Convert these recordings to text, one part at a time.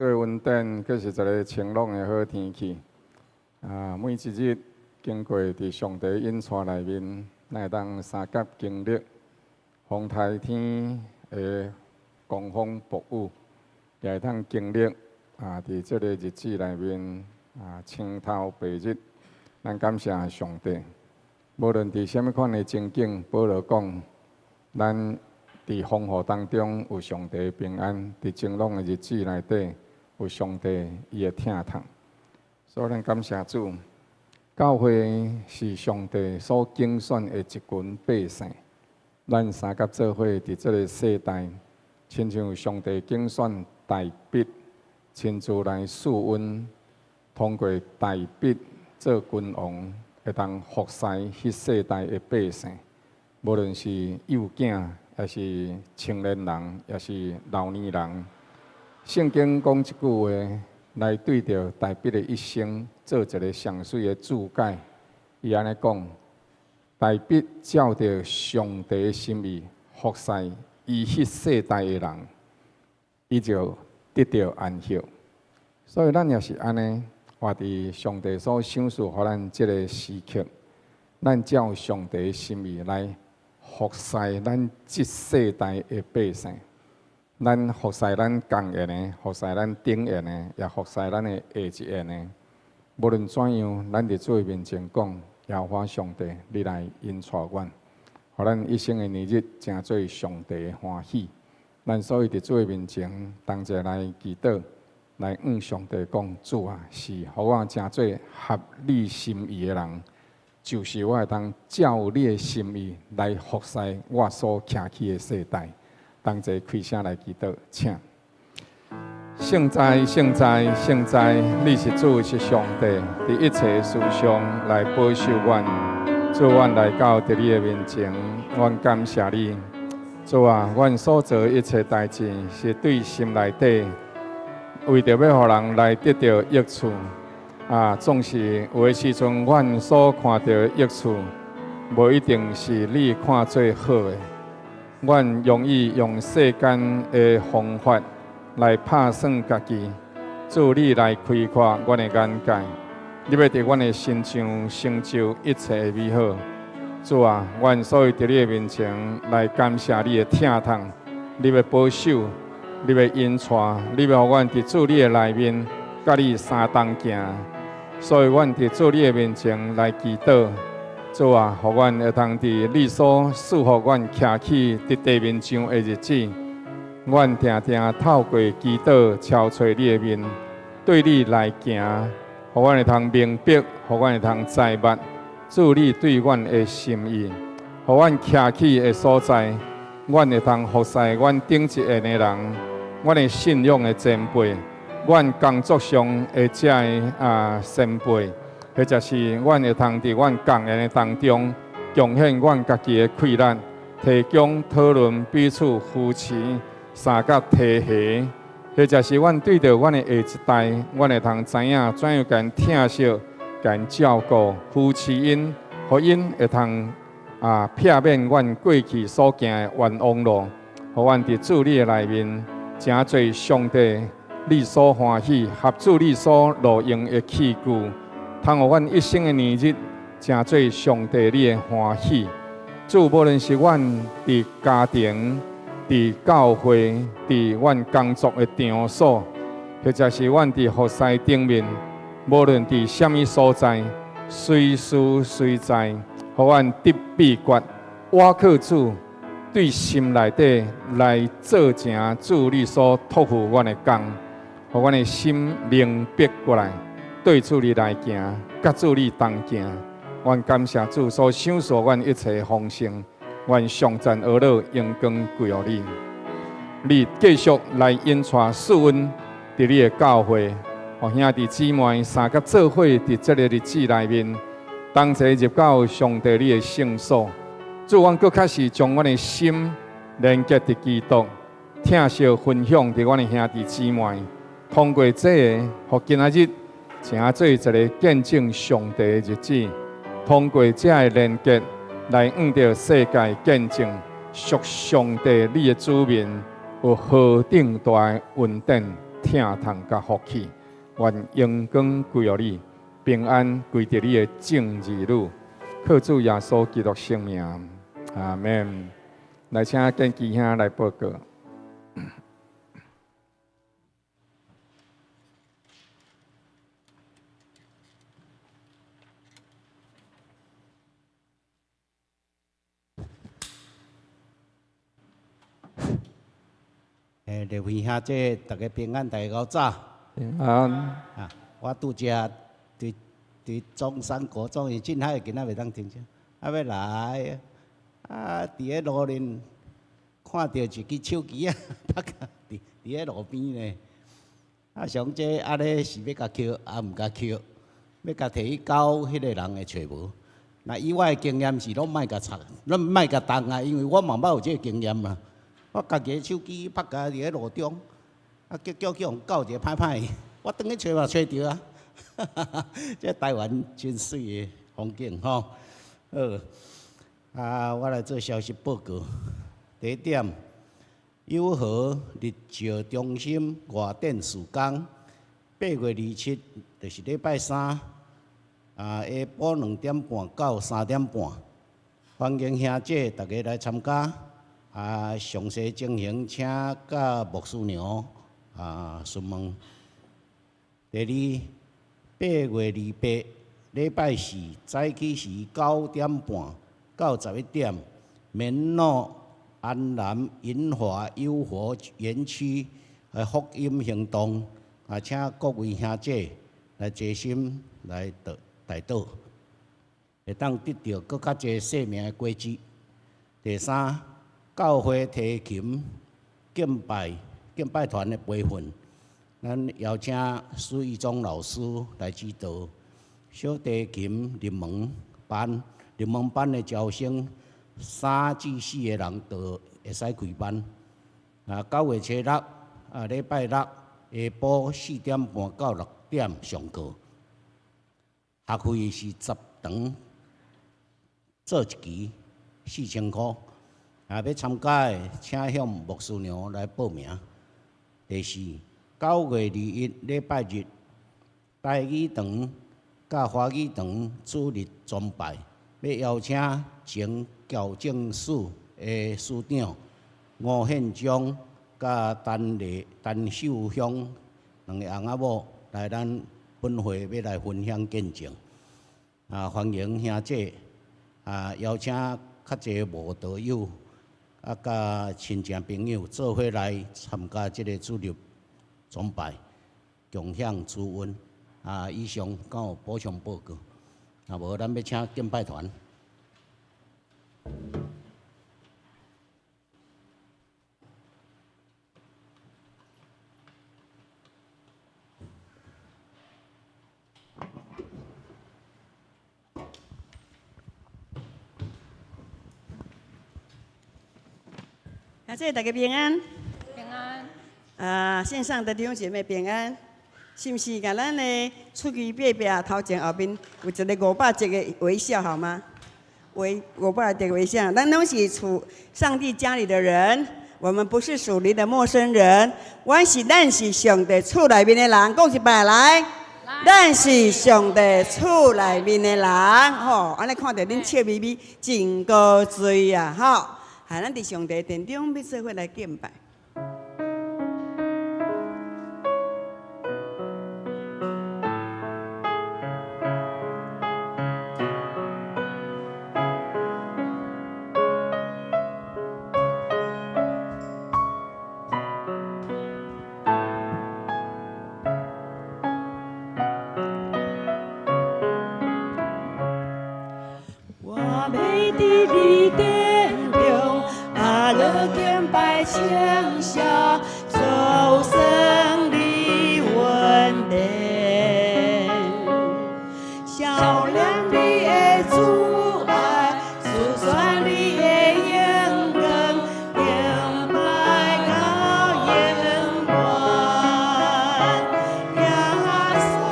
這個恩典，閣是一个晴朗的好天氣。啊，每一日經過佇上帝引帶內面，咱會當相佮經歷風颱天的狂風暴雨，也會當經歷啊，佇這个日子內面啊，青頭白日。咱感謝上帝，無論佇啥物款的情景，保羅講，咱佇風雨當中有上帝平安，佇晴朗的日子內底有上帝伊的疼痛。所以咱感謝主，教會是上帝所揀選的一群百姓。咱相佮做伙佇這个世代，親像上帝揀選大衛，親自來賜恩，通過大衛做君王，會當服侍彼世代的百姓。無論是幼囝，抑是青年人，抑是老年人。聖經講一句話，來對著大衛的一生做一个詳細的注解。伊按呢講：大衛照著上帝的心意服侍伊彼世代的人，伊就得著安息。所以咱也是按呢，活佇上帝所賞賜予咱這个時刻，咱照上帝的心意來服侍咱這世代的百姓。咱服侍咱仝緣的，服侍咱頂緣的，也服侍咱的下一緣的。無論怎樣，咱佇主的面前講：耶和華上帝，你來引帶阮，予咱一生的年日成做上帝的歡喜。咱所以佇主的面前，同齊來祈禱，來向上帝講：主啊，是予我成做合你心意的人，就是我會當照你的心意來服侍我所徛起的世代。同齊開聲來祈禱，請。聖哉，聖哉，聖哉！你是主，是上帝，佇一切事上來保守阮。主，阮來到佇你的面前，阮感謝你。主啊，阮所做一切代誌是對心內底，為著欲予人來得著益處。啊，總是有的時陣，阮所看著的益處，無一定是你看做好的。阮容易用世間的方法來拍算家己，主你來開闊阮的眼界，你欲佇阮的身上成就一切的美好。主啊，阮所以佇你的面前來感謝你的疼痛，你欲保守，你欲引帶，你欲予阮佇主你的內面，佮你相同行。所以，阮佇主你的面前來祈禱。主啊，予阮會當佇你所賜予阮徛起佇地面上的日子，阮定定透過祈禱敲揣你的面，對你來行，予阮會通明白，予阮會通知捌主你對阮的心意，予阮徛起的所在，阮會通服侍阮頂一緣的人，阮的信仰的前輩，阮工作上的這个前輩。或者是阮會通佇阮仝緣的當中，貢獻阮家己的氣力，提供討論彼此扶持、相佮提攜，或者是阮對著阮的下一代，阮會通知影怎樣共𪜶疼惜、共𪜶照顧、扶持𪜶，予𪜶會通避免阮過去所行的冤枉路，予阮佇主你的內面，成做上帝你所歡喜、合主你所樂用的器具。通予阮一生的年日，成做上帝你的歡喜。主，無論是阮佇家庭、佇教會、佇阮工作的場所，或者是阮佇服侍頂面，無論佇啥物所在，隨時隨在，予阮得秘訣，倚靠主，對心內底來做成主你所託付阮的工，予阮的心明白過來。對主你來行，佮主你同行。阮感謝主所賞賜阮一切豐盛，願頌讚呵咾榮光歸予你。你繼續來引帶賜恩佇你的教會，予兄弟姊妹相佮做伙佇這个日子內面，同齊入到上帝你的聖所。主，阮閣較是將阮的心連結佇基督，疼惜分享佇阮的兄弟姊妹，通過這个，予今仔日成做一个見證上帝的日子，通過這个連結來向著世界見證屬上帝你的子民有何等大的恩典。疼痛佮福氣。願榮光歸予你，平安歸佇你的眾兒女，靠主耶穌基督聖名，阿們。來請建基兄來報告。欸，列位兄姐，大家平安，大家𠢕早。平安。啊，我拄才佇佇中山國中，伊真海今仔袂當停車，啊欲來，啊佇咧路面看著一支手機仔，拍甲佇佇咧路邊呢。啊，想這按呢是欲共抾，啊毋共抾，欲共提去交彼个人會揣無。若以我的經驗是，攏莫共插，攏莫共動啊，因為我嘛捌有這个經驗啊。我家己的手機拍共佇咧路中，啊，結果去予𠢕一个歹歹，我轉去揣嘛揣著啊！這台灣真媠的風景吼。好，啊，我來做消息報告。第一點，友和日照中心外展事工，8月27，就是禮拜三，啊，下晡2點半到3點半，歡迎兄姐大家來參加。啊，詳細情形請佮牧師娘啊詢問。第二，8月28禮拜四早起時9點半到11點，棉諾安南銀華友和園區的福音行動，啊，請各位兄姐來齊心來禱代禱，會當得著閣較濟生命的果子。第三，教會提琴敬拜敬拜團的培訓，咱邀請蘇義忠老師來指導小提琴入門班，入門班的招生3至4個人都會使開班。啊，9月初6啊，禮拜六下晡4點半到6點上課，學費是十堂做一期4000箍。啊，欲參加的，請向牧師娘來報名。第四，9月21禮拜日，台語堂佮華語堂主日崇拜，欲邀請前矯正署的署長吳憲章佮陳麗陳秀香兩个翁仔某來咱本會欲來分享見證。啊，歡迎兄姐啊，邀請較濟慕道友。啊，佮親戚朋友做伙來參加這个主日崇拜，共享主恩。啊，以上敢有補充報告？若無，咱欲請敬拜團。感謝大家平安。平安。啊，線上的弟兄姐妹平安。是毋是共咱的喙齒隔壁頭前後面有一个500隻的微笑好嗎？微500隻微笑，咱攏是屬上帝家裡的人，我們不是屬靈的陌生人。阮是咱是上帝厝內面的人，講一擺來。咱是上帝厝內面的人，吼，按呢看著恁笑眯眯，真高錐啊，吼！啊，咱佇上帝殿中欲做伙來敬拜。我欲佇你殿中，阿樂敬拜稱謝，做聖你恩典，曉念你的慈愛，數算你的榮光，敬拜到永遠。耶穌，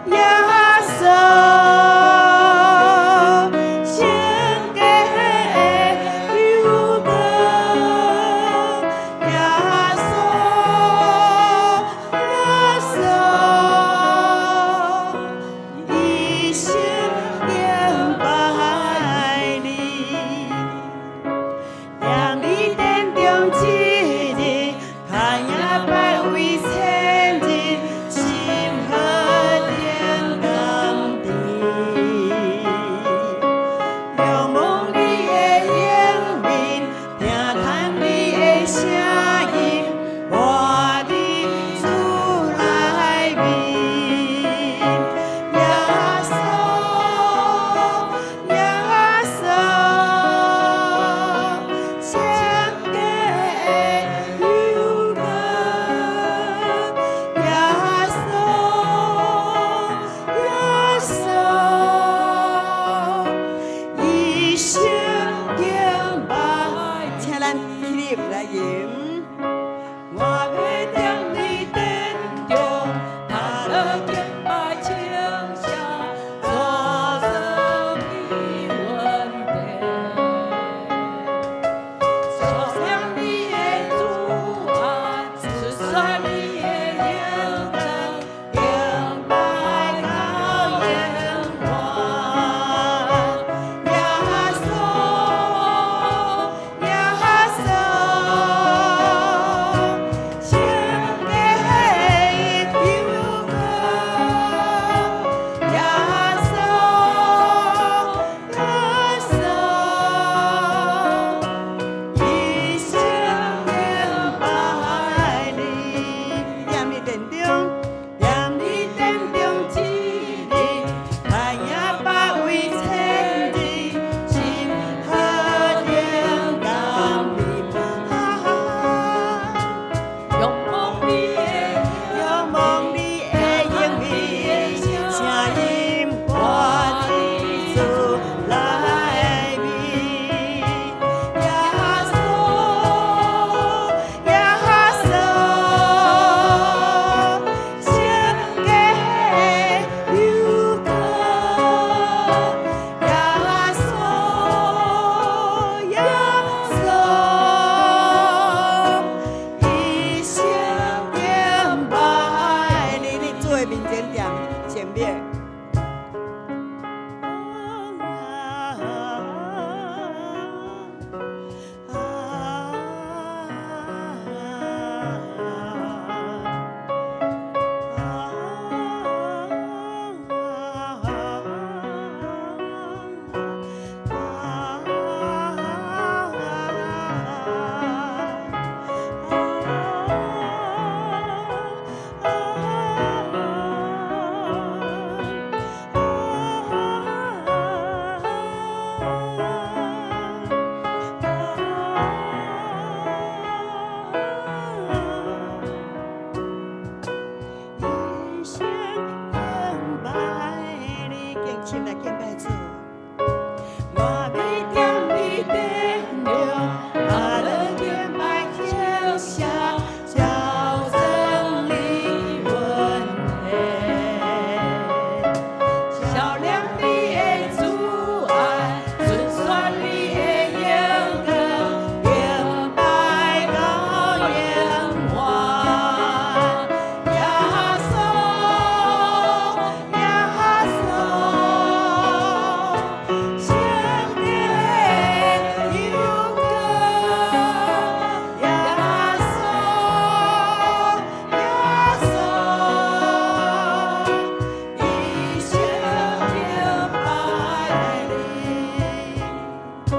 耶穌，聖潔的有光。的面前踮靜默。一生敬拜你，敬親來敬拜主。我欲踮你殿中，阿樂敬拜唱聲，昭彰你恩典，照亮你的慈愛，遵傳你的榮光，敬拜到永遠。耶穌，耶穌，聖潔有光。耶穌，耶穌，一生敬拜你。踮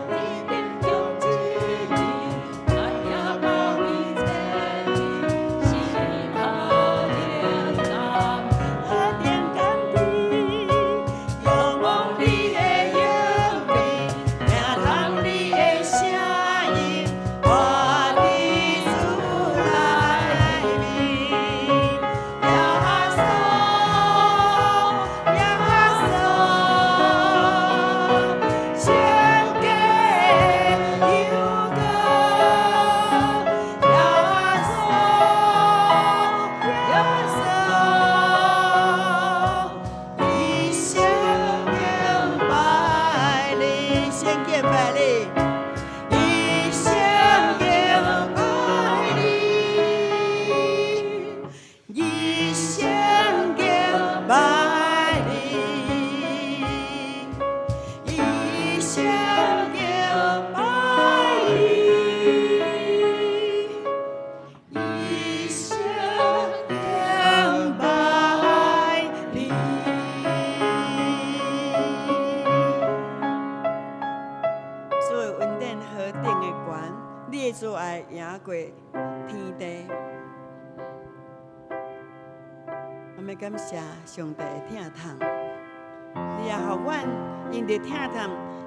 你殿中一日，愛也無比千年，是何等甘，何等甘甜，仰望你的榮美，聽通你的聲音，活佇主內面。耶穌，耶穌，聖潔有光。耶穌，耶穌，一生敬拜你，一生敬拜你，一生敬拜你，一生敬拜你，一生敬拜你，一生敬拜你。主的恩典何等的懸，你的慈愛贏過天地。我們感謝上帝的疼痛，你也予阮因著疼痛，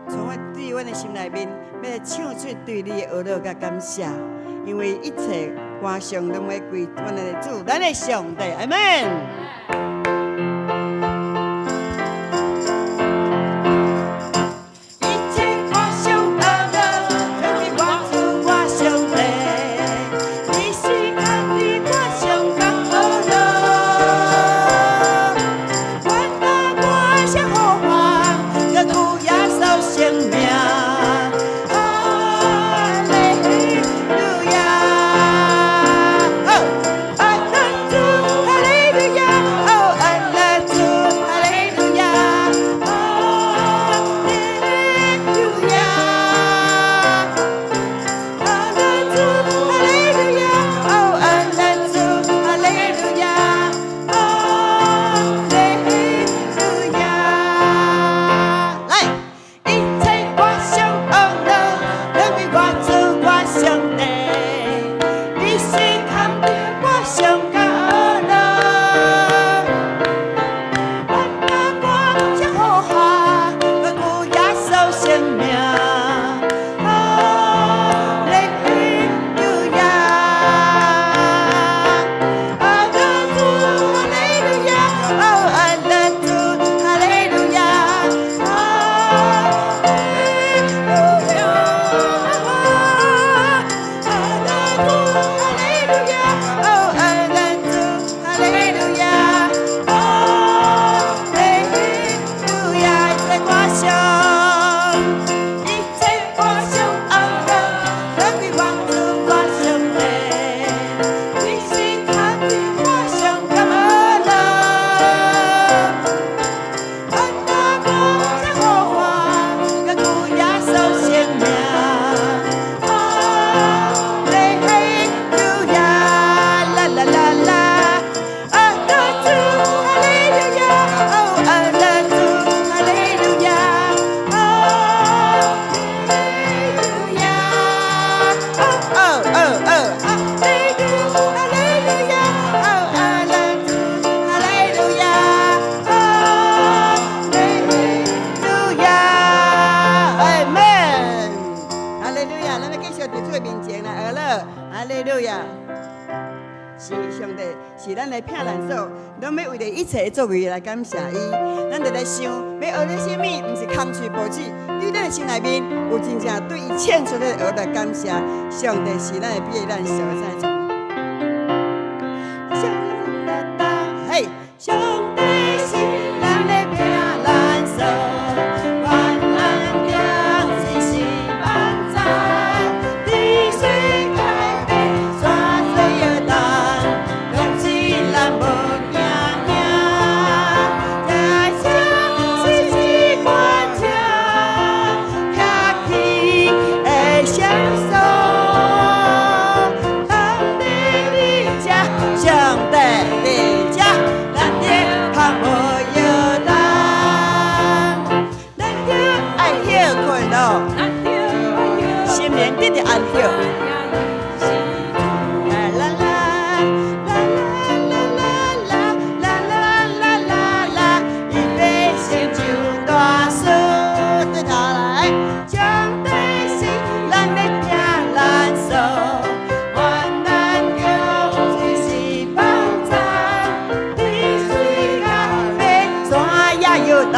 從我對阮的心內面，欲來唱出對你的呵咾佮感謝，因為一切歌頌攏欲歸阮的主，咱的上帝，阿們。一切歌頌呵咾，歸予我主我上帝，你是家己我上覺呵咾，願大歌聲呼喚，閣具耶穌聖名，哈利路亞，好，愛咱主，哈利路亞。咱的避難所，攏欲為著一切的作為來感謝伊。咱就來想，欲學著啥物？毋是空喙報紙，對咱的心內面有真正對伊唱出來學來感謝。上帝是咱的避難所在。嘿，上帝是咱的避難所，患難中隨時幫助，天水改變，山水搖動，總是咱無驚嚇。在這是關照，徛起的聖所，上帝佇這，上帝佇這，咱著較無搖動，咱著愛歇睏囉，心靈得著安息。啦啦啦啦啦啦啦啦啦啦啦，伊欲成就大事對頭來。上帝是咱的避難所，患難中隨時幫助，天水改變，山也搖動，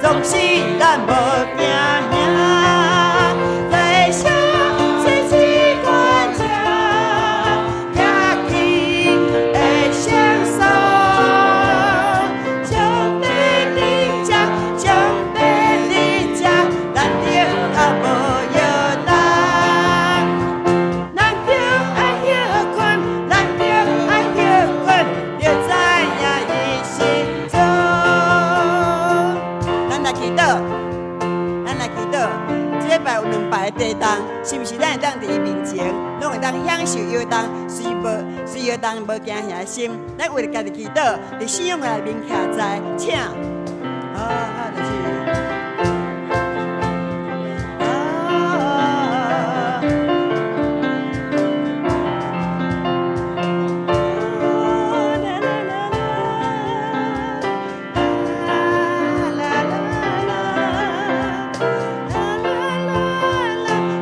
總是咱無驚嚇。在上隨時關照，徛起的聖所，上帝佇這，上帝佇這，咱著較無搖動。咱著愛歇睏，咱著愛歇睏，就知影伊是主。咱來祈禱，咱來祈禱。這禮拜有兩擺的地動，是毋是咱會當佇伊面前，攏會當享受搖動，雖無雖搖動無驚嚇的心？咱為著家己祈禱，佇信仰內面徛在，請。好，好，就是。啊。啦啦啦啦啦啦啦啦啦！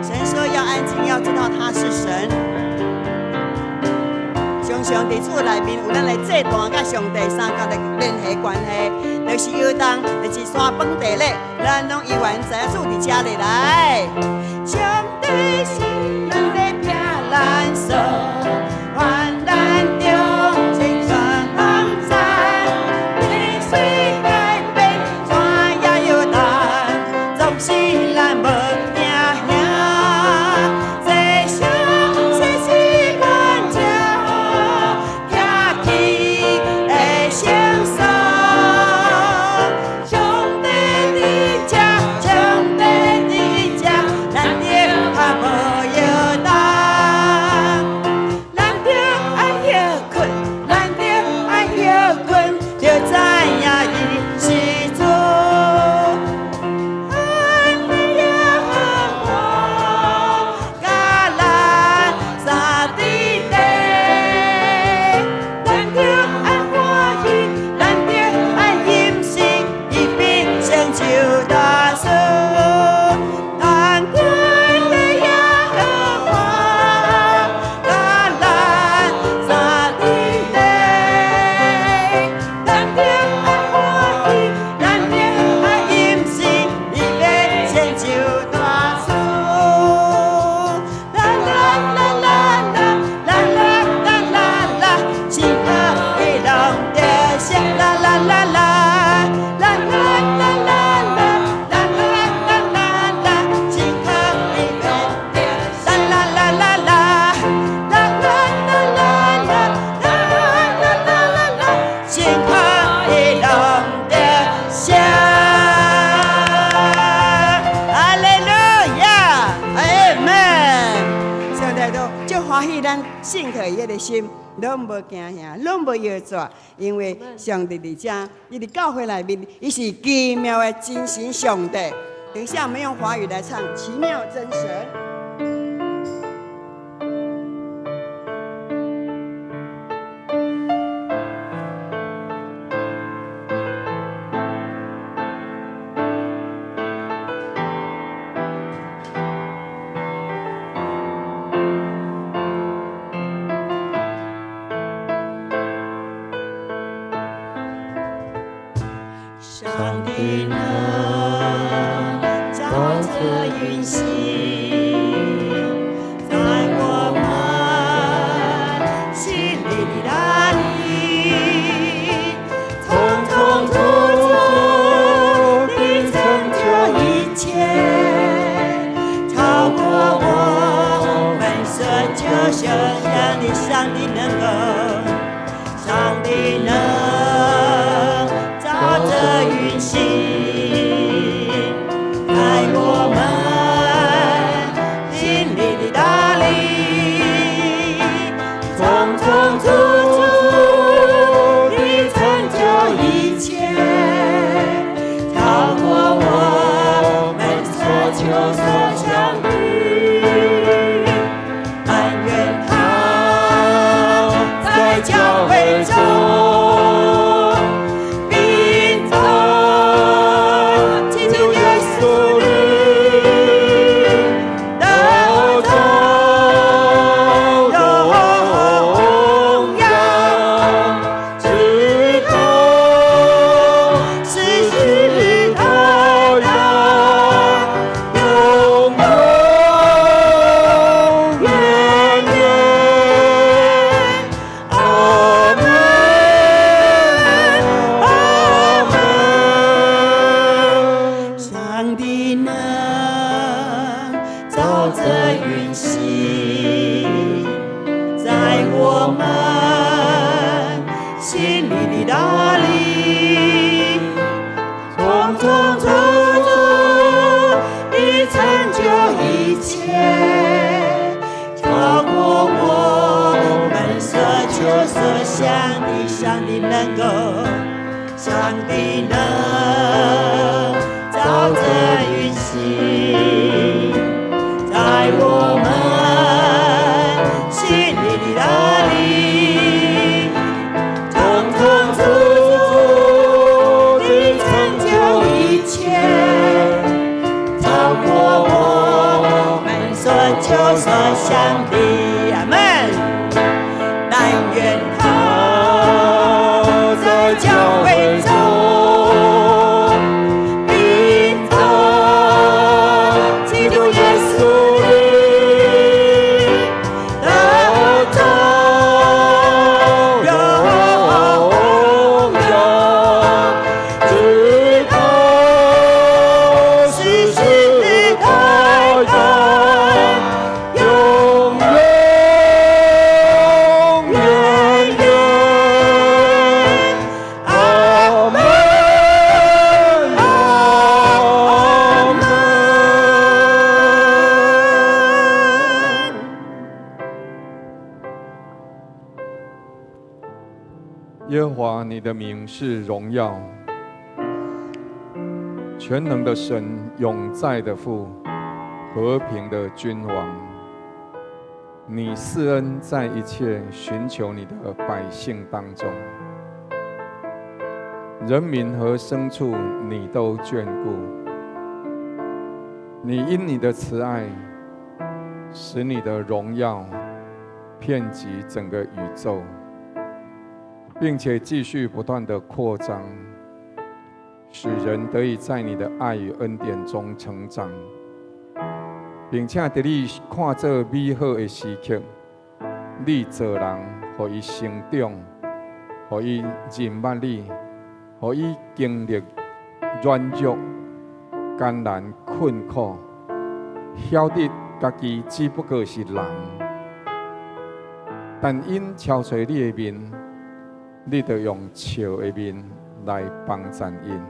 神說要安靜，要知道他是神。常常佇厝內面有咱的祭壇，佮上帝相仝的聯繫關係，就是搖動，就是山崩地裂，咱攏猶原知影主佇遮裡來。上帝是咱的避難所，患難中隨時幫助，天雖改變，山也搖動，總是咱無驚嚇。這上隨時關照，徛起的聖所，上帝佇這，上帝佇這，咱著較無搖動。咱著愛歇睏，咱著愛歇睏，就知影伊是主。恩耶和華，佮咱相佇地，咱著愛歡喜，咱著愛欣喜，伊必成就大事。但願的耶和華，佮咱相佇地，咱著愛歡喜，咱著愛欣喜，伊欲成就大事。啦啦啦啦啦啦啦啦啦啦，心可以攏得勝。啦啦啦啦啦啦啦啦啦啦啦啦啦，心可以攏得勝。啦啦啦啦啦啦啦啦啦啦啦啦啦啦，心可以攏得勝。哈利路亞，阿門。上帝都足歡喜咱信靠伊的心，攏無驚嚇，攏無搖掣，因為上帝佇遮，伊佇教會內面，伊是奇妙的真神上帝。等一下，我們用華語來唱《奇妙真神》。上帝能照著運行，在我們心裡的大地，從從處處地成就一切，超過我們所求所想的，上帝能夠，上帝能照著運行，在我們心裡的大裡，從從處處地成就一切，超過我們所求所想的。但願他在教會中，並在基督耶穌裡得著榮耀，直到世世代代，永永遠遠。阿門，阿門。上帝能照著運行，在我們心裡的大裡，從從處處地成就一切，超過我們所求所想的。上帝能夠，上帝能照著運行，在我們心裡的大裡，從從處處地成就一切，超過我們所求所想的。阿門。但願他在教會中，並在基督耶穌裡得著榮耀，直到世世代代，永永遠遠。阿門，阿門。耶和華，你的名是榮耀，全能的神，永在的父，和平的君王。你施恩在一切尋求你的百姓當中，人民和牲畜你都眷顧。你因你的慈愛，使你的榮耀遍及整個宇宙，並且繼續不斷的擴張，使人得以在你的愛與恩典中成長，並且佇你看做美好的時刻，你造人，予伊成長，予伊認捌你，予伊經歷軟弱、艱難、困苦，曉得家己只不過是人，但𪜶超揣你的面，你就用笑的面來幫贊𪜶，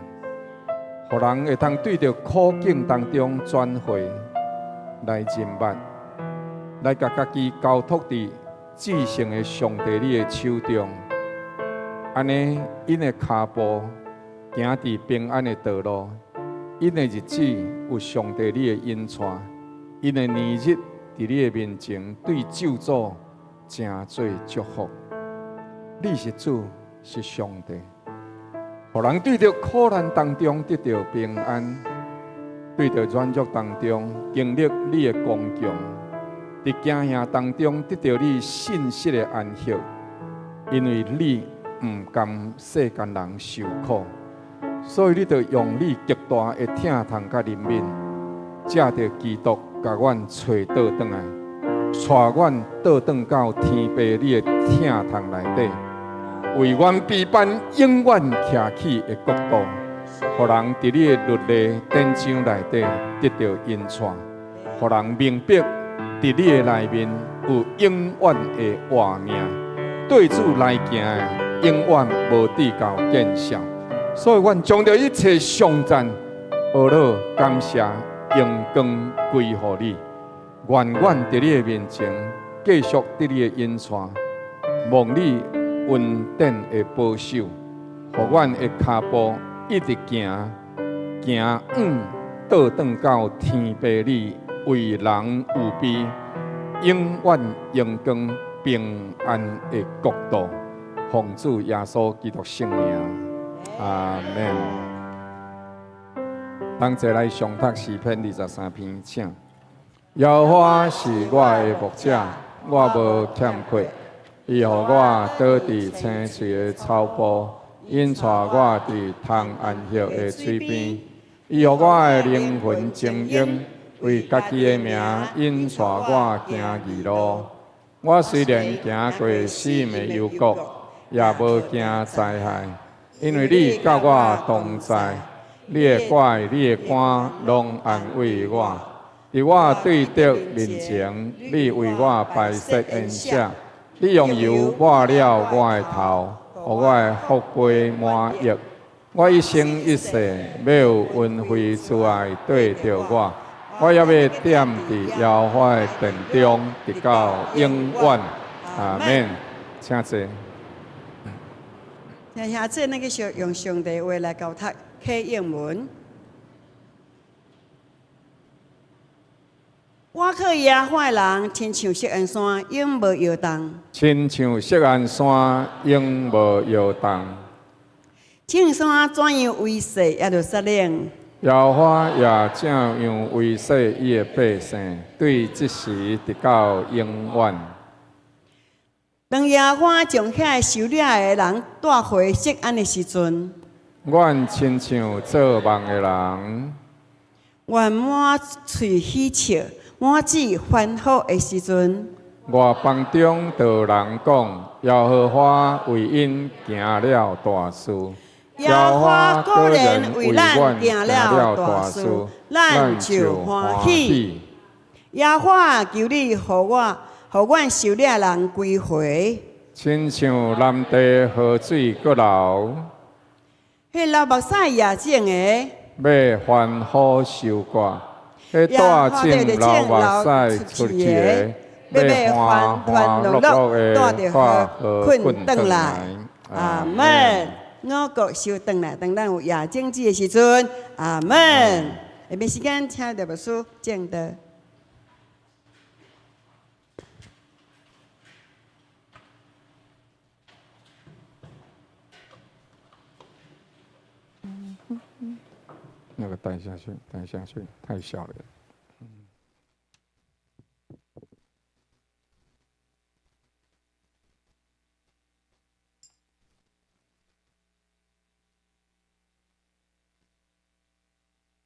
予人會當對著苦境當中轉回來認捌，來共家己交託佇至聖的上帝你的手中，按呢，𪜶的跤步行佇平安的道路，𪜶的日子有上帝你的引帶，𪜶的年日佇你的面前對咒詛成做祝福。你是主，是上帝，予人對著苦難當中得著平安，對著軟弱當中經歷你的剛強，佇驚嚇當中得著你信實的安息，因為你毋甘世間人受苦，所以你著用你極大的疼痛佮憐憫，藉著基督共阮揣倒轉來，帶阮倒轉到天父你的疼痛內底，為阮備辦永遠徛起的國度，予人佇你的律例典章內底得著引帶，予人明白佇你的內面有永遠的活命，對主來行的永遠無至到見笑。所以，阮將著一切頌讚、呵咾、感謝、榮光歸予你。願阮佇你的面前繼續得你的引帶，蒙你恩典的保守，予阮的跤步一直行，行遠倒轉到天父你為人預備永遠榮光平安的國度。奉主耶穌基督聖名，阿們。同齊來誦讀詩篇23篇，請。耶和華是我的牧者，我無欠缺。伊予我倒佇青翠的草埔，引帶我佇通安歇的水邊。伊予我的靈魂晶瑩，為家己的名引帶我行義路。我雖然行過死蔭的幽谷，也無驚災害，因為你佮我同在，你的拐，你的竿，攏安慰我。佇我對敵面前，你為我擺設筵席，你用油抹了我的頭，予我的福杯滿溢。我一生一世欲有恩惠慈愛綴著我，我猶欲踮佇耶和華的殿中，直到永遠。阿們，請坐。請兄弟，咱繼續用上帝話來交讀啟應文。倚靠耶和華的人，親像錫安山，永無搖動。親像錫安山，永無搖動。錫安山怎樣維繫耶路撒冷？耶和華也這樣維繫伊的百姓，對這時直到永遠。當耶和華將遐个受掠的人帶回錫安的時陣，阮親像做夢的人，阮滿喙喜笑，滿嘴歡呼的時陣，外邦中就有人講，耶和華為𪜶行了大事。耶和華果然為咱行了大事，咱就歡喜。耶和華求你予我，予阮受掠人歸回。親像南地河水閣流，彼流目屎也種的，欲歡呼收割；彼帶種流目屎出去的，欲歡歡樂樂的帶河棍轉來。阿們。五穀收轉來，當咱有夜種子的時陣，阿們。下面時間請廖牧師證道。那個帶下去，帶下去，太小了。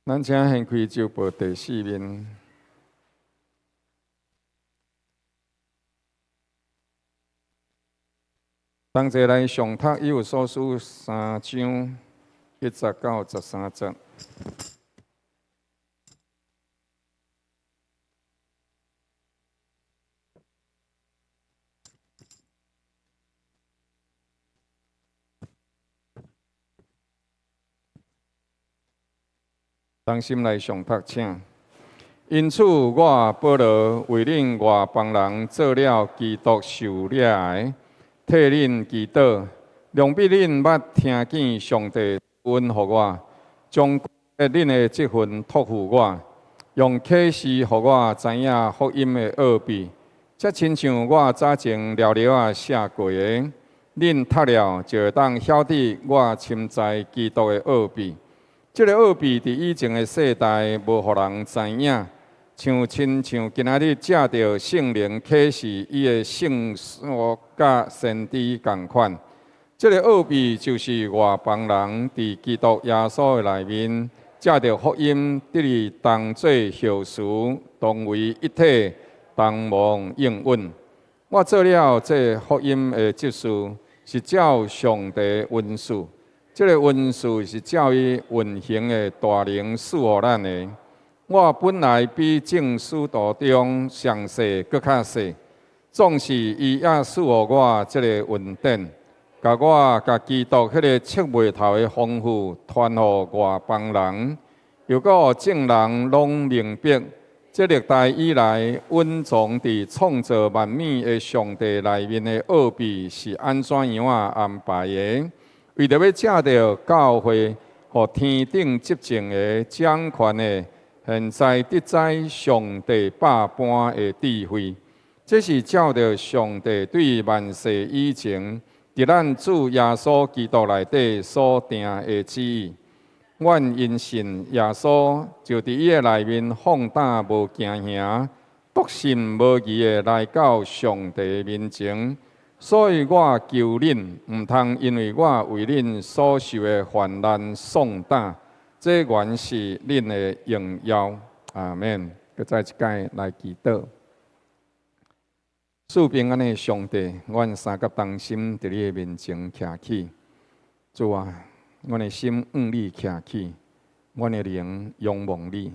咱請掀開週報第四面。同齊來誦讀以弗所書3章1節到13節。同心來誦讀，請。因此，我保羅為恁外邦人做了基督受掠的，替恁祈禱，量必恁捌聽見上帝賜恩予我，將恁的這份託付我，用啟示予我知影福音的奧秘，才親像我早前寥寥仔寫過的，恁讀了就會當曉得我深知基督的奧秘。這個奧秘佇以前的世代無予人知影，像親像今仔日藉著聖靈啟示伊的聖所佮先知仝款。這个奧秘就是外邦人佇基督耶穌的內面，藉著福音得以當做後嗣，同為一體，同蒙應允。我做了這福音的執事，是照上帝恩賜。這个恩賜是照伊運行的大能賜予咱的。我本來比眾使徒中上細閣較細，總是伊也賜予我這个恩典，共我共基督彼个測袂透的豐富傳予外邦人，又閣予眾人攏明白，這歷代以來隱藏佇創造萬物的上帝內面的奧秘是按怎樣仔安排的？為著欲藉著教會，予天頂執政的掌權的，現在得知上帝百般的智慧。這是照著上帝對萬世以前，佇咱主耶穌基督內底所定的旨意。阮因信耶穌，就佇伊的內面放膽無驚嚇，篤信無疑的來到上帝面前。所以我求恁，毋通因為我為恁所受的患難喪膽，這原是恁的榮耀。阿門。閣再一擺來祈禱。賜平安的上帝，阮三甲同心佇你的面前徛起。主啊，阮的心向你徛起，阮的靈仰望你。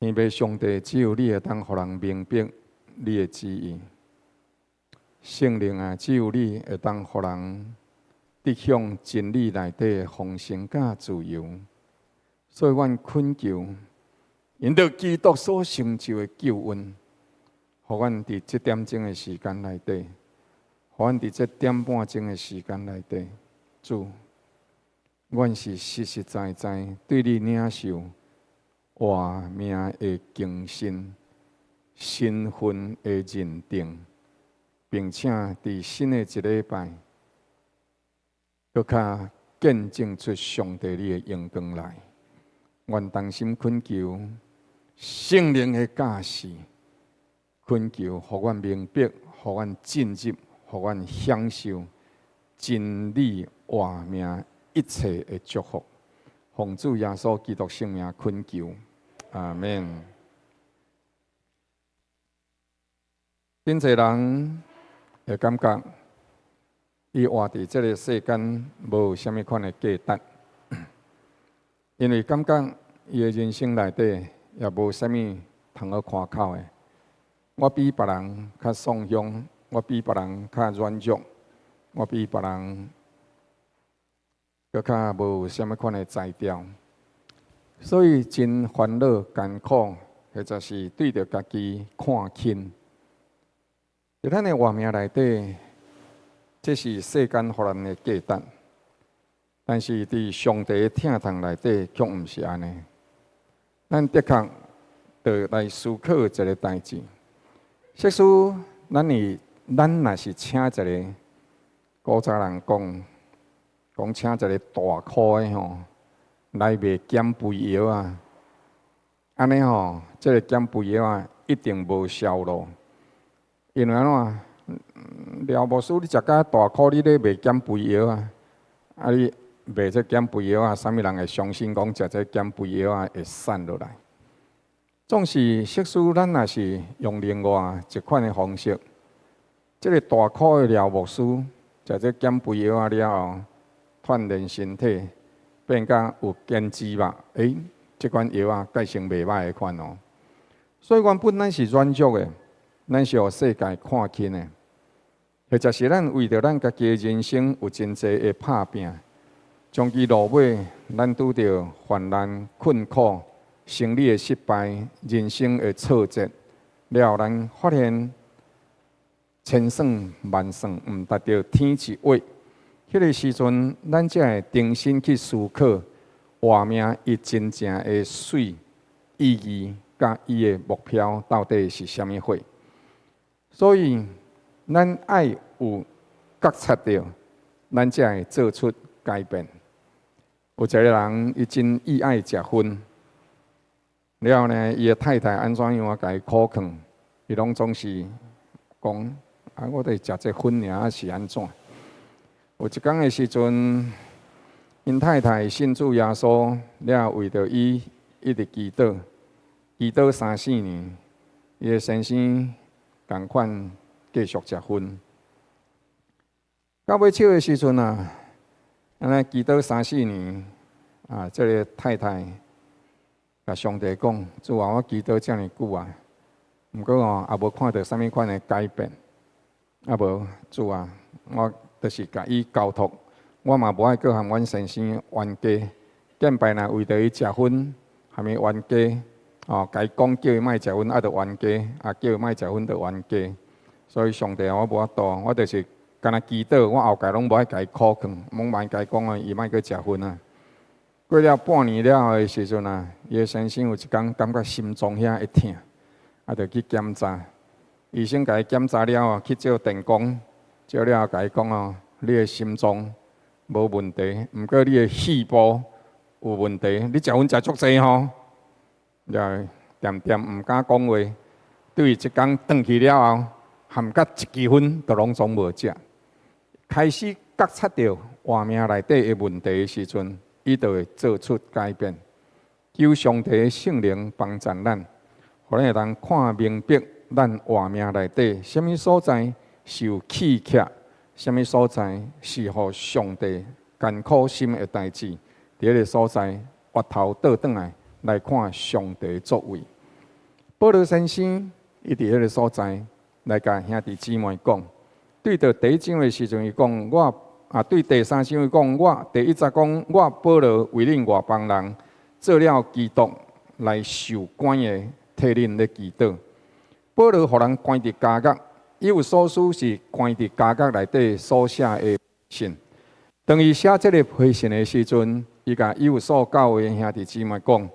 天父上帝，只有你會當予人明白你的旨意。聖靈啊，只有你會當予人得享真理內底的豐盛佮自由。所以，阮懇求，因著基督所成就的救恩，予阮佇這點鐘的時間內底，予阮佇這點半鐘的時間內底，主，阮是實實在在對你領受活命的更新、身份的認定，並且佇新的一禮拜，閣較見證出上帝你的榮光來。阮同心懇求聖靈的教示，懇求予阮明白，予阮進入，予阮享受真理活命一切的祝福。奉主耶穌基督聖名懇求，阿門。真濟人會感覺，伊活佇這个世間無啥物款的價值，因為感覺伊的人生內底也無啥物通好誇口的。我比別人較喪凶，我比別人較軟弱，我比別人閣較無啥物款的才調，所以真煩惱、艱苦，或者是對著家己看輕。佇咱的活命內底，這是世間予咱的價值，但是佇上帝的疼痛內底，卻毋是按呢。咱的確著來思考一个代誌。設使咱若是請一个古早人講，講請一个大箍的吼來賣減肥藥仔，按呢吼，這个減肥藥仔一定無銷路，因為按怎？廖牧師，你食甲大箍，你咧賣減肥藥仔，啊你賣這減肥藥仔，啥物人會相信講食這減肥藥仔會瘦落來？總是，設使咱若是用另外一款的方式，這个大箍的廖牧師食這減肥藥仔了後，鍛鍊身體，變甲有堅持吧？欸，這款藥仔蓋成袂䆀的款哦。所以原本咱是軟弱的，咱是予世界看輕的，或者是咱為著咱家己的人生有真濟的拍拚，終其落尾，咱拄著患難困苦、生理的失敗、人生的挫折，了後咱發現千算萬算毋達著天一畫。彼个時陣，咱才會重新去思考活命伊真正的媠意義，佮伊的目標到底是啥物貨。所以，咱愛有覺察著，咱才會做出改變。有一个人，伊真意愛食薰，了後呢，伊的太太按怎樣共伊苦勸，伊攏總是講啊，我著食這薰爾是按怎？有一工的時陣，𪜶太太信主耶穌了，為著伊一直祈禱，祈禱三四年，伊的先生仝款繼續食薰。到尾笑的時陣啊，按呢祈禱三四年，啊，這个太太共上帝講：主啊，我祈禱遮爾久啊，毋過哦，也無看著啥物款的改變。啊無，主啊，我就是共伊交託，我嘛無愛閣和阮先生冤家。見擺若為著伊食薰，含伊冤家，哦，共伊講叫伊莫食薰，啊，就冤家；啊，叫伊莫食薰，就冤家。所以上帝啊，我無法度，我就是干焦祈禱，我後蓋攏無愛共伊苦勸，罔免共伊講啊，伊莫閣食薰啊。過了半年了後的時陣啊，伊的先生有一工感覺心臟遐會疼，啊，就去檢查。醫生共伊檢查了後，去照電光，照了後共伊講哦，你的心臟無問題，毋過你的肺部有問題，你食薰食足濟吼。了恬恬毋敢講話，對這工轉去了後，含甲一支薰都攏總無食。開始覺察著活命內底的問題的時陣，伊就會做出改變。求上帝的聖靈幫助咱，予咱會當看明白咱活命內底啥物所在是有契契，啥物所在是予上帝艱苦心的代誌。佇彼个所在，回頭倒轉來來看上帝作為。保羅先生伊佇彼个所在來共兄弟姊妹講，對著第一章的時陣，伊講我啊，對第三章伊講我第一節講我保羅為恁外邦人做了基督來受關的，替恁咧祈禱。保羅予人關佇監獄，以弗所書是關佇監獄內底所寫的信。當伊寫這个批信的時陣，伊共以弗所教會兄弟姊妹講：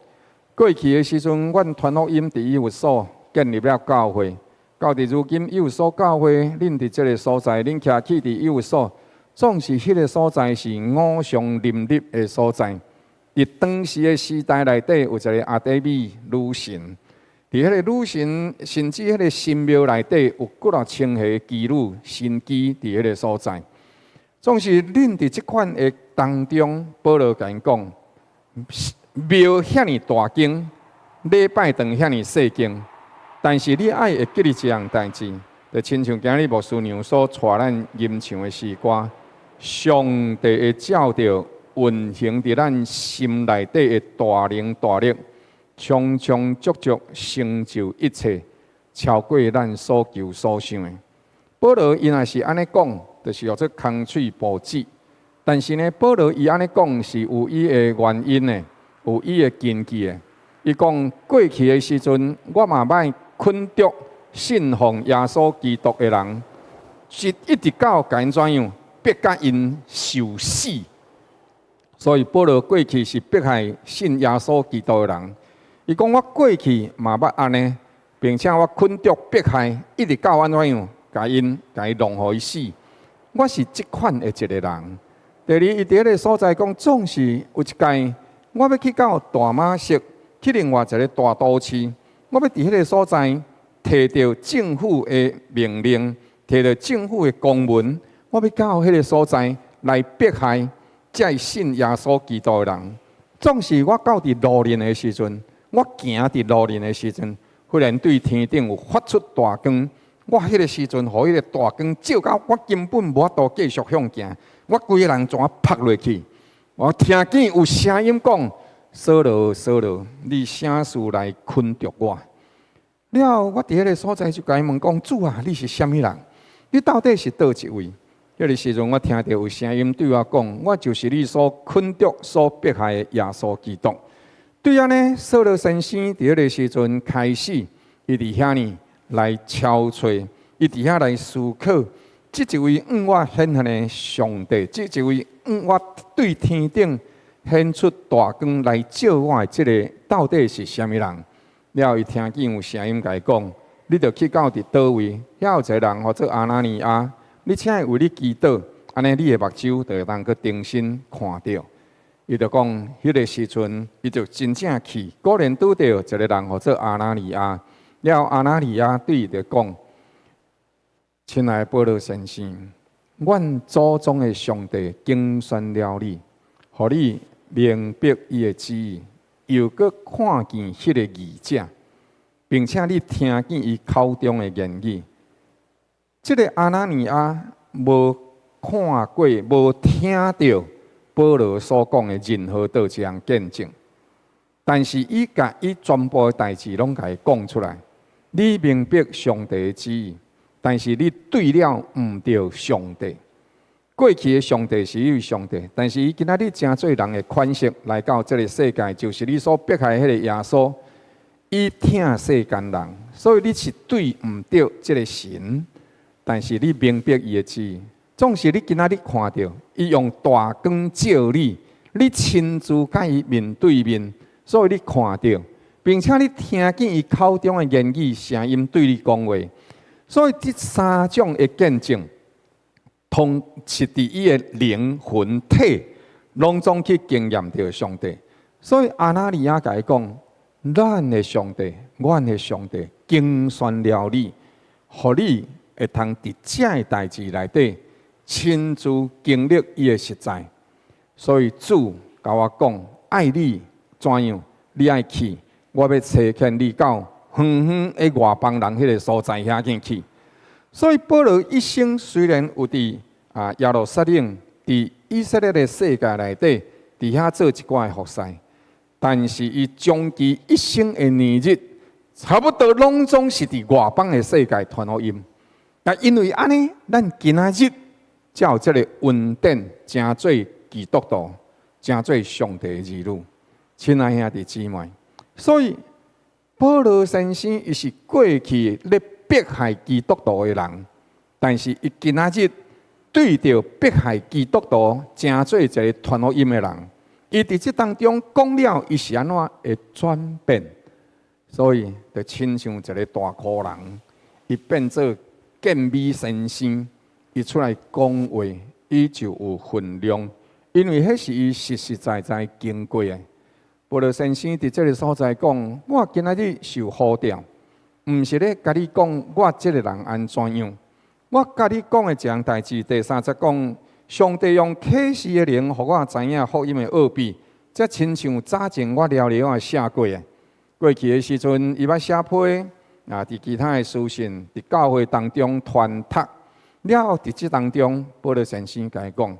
過去的時陣，阮傳福音佇以弗所建立了教會，到佇如今以弗所教會，恁佇這个所在，恁徛起佇以弗所，總是彼个所在是偶像林立的所在。佇當時的時代內底，有一个阿底米女神，佇彼个女神，甚至彼个神廟內底有幾若千個妓女神妓佇彼个所在。總是恁佇這款的當中，保羅共𪜶講，廟遐爾大間，禮拜堂遐爾細間，但是你愛會記得一項代誌，就親像今日牧師娘所帶咱吟唱的詩歌，上帝會照著運行佇咱心內底的大能大力，充充足足成就一切，超過咱所求所想的。保羅伊若是按呢講，就是叫做空喙哺舌。但是呢，保羅伊按呢講是有伊的原因的，有伊的根據的。伊講過去的時陣，我嘛捌捆綁信奉耶穌基督的人，是一直到共𪜶怎樣，逼共𪜶受死。所以保羅過去是迫害信耶穌基督的人。伊講我過去嘛捌按呢，並且我捆綁迫害，一直到按怎樣，共伊弄予伊死。我是這款的一个人。第二，伊佇彼个所在講，總是有一擺，我欲去到大馬色，去另外一个大都市，我欲佇彼个所在提著政府的命令，提著政府的公文，我欲到彼个所在來迫害這信耶穌基督的人。總是我到佇路面的時陣，我行佇路面的時陣，忽然對天頂有發出大光。我彼个時陣，予彼个大光照到，我根本無法度繼續向行，我規个人怎啊趴落去？我聽見有聲音講：掃羅，掃羅，你啥事來捆綁我？了後，我佇彼个所在就共伊問講：主啊，你是啥物人？你到底是佗一位？彼个時陣，我聽著有聲音對我講：我就是你所捆綁、所迫害的耶穌基督。對按呢，掃羅先生佇彼个時陣開始，伊佇遐呢來敲揣，伊佇遐來思考，這一位向我顯現的上帝，這一位向我對天頂顯出大光來照我的這个到底是啥物人？了後，伊聽見有聲音共伊講：你著去到佇佗位，遐有一个人號做亞拿尼亞，你請伊為你祈禱，按呢你的目睭就會當閣重新看著。伊就講，彼个時陣，伊就真正去，果然拄著一个人號做亞拿尼亞。了後，亞拿尼亞對伊就講：親愛的保羅先生，阮祖宗的上帝揀選了你，予你明白伊的旨意，又閣看見彼個義者，並且你聽見伊口中的言語。這个亞拿尼亞無看過、無聽著保羅所講的任何佗一項見證，但是伊共伊全部的代誌攏共伊講出來。你明白上帝的旨意，但是你對了毋著上帝。過去的上帝是彼位上帝，但是伊今仔日成做人的款式來到這个世界，就是你所迫害彼个耶穌。伊疼世間人，所以你是對毋著這个神，但是你明白伊的旨意。總是你今仔日看著伊用大光照你，你親自佮伊面對面，所以你看著，並且你聽見伊口中的言語聲音對你講話，所以這三種的見證，通是佇伊的靈魂體，攏總去經驗著上帝。所以亞拿尼亞共伊講：咱的上帝，阮的上帝，揀選了你，予你會通佇這个代誌內底親自經歷伊的實在。所以主共我講：愛你怎樣？你愛去，我欲差遣你到遠遠的外邦人彼个所在遐境去。所以保羅一生雖然有佇耶路撒冷，佇以色列的世界內底，佇遐做一寡的服侍，但是伊終其一生的年日，差不多攏總是佇外邦的世界傳福音。但因為按呢，咱今仔日才有這个恩典，成做基督徒，成做上帝的兒女。親愛兄弟姊妹，所以保羅先生伊是過去咧迫害基督徒的人，但是伊今仔日對著迫害基督徒，成做一个傳福音的人，伊佇這當中講了，伊是按怎會轉變，所以就親像一个大箍人，伊變做健美先生，伊出來講話，伊就有分量，因為彼是伊實實在在經過的。保羅先生佇這个所在講：我今仔日受呼召，毋是咧共你講我這个人按怎樣。我共你講的一項代誌，第三節講，上帝用啟示的靈，予我知影福音的奧秘，這親像早前我寥寥仔寫過的。過去的時陣，伊捌寫批啊，佇其他的書信，佇教會當中傳讀了後，佇這當中，保羅先生共伊講，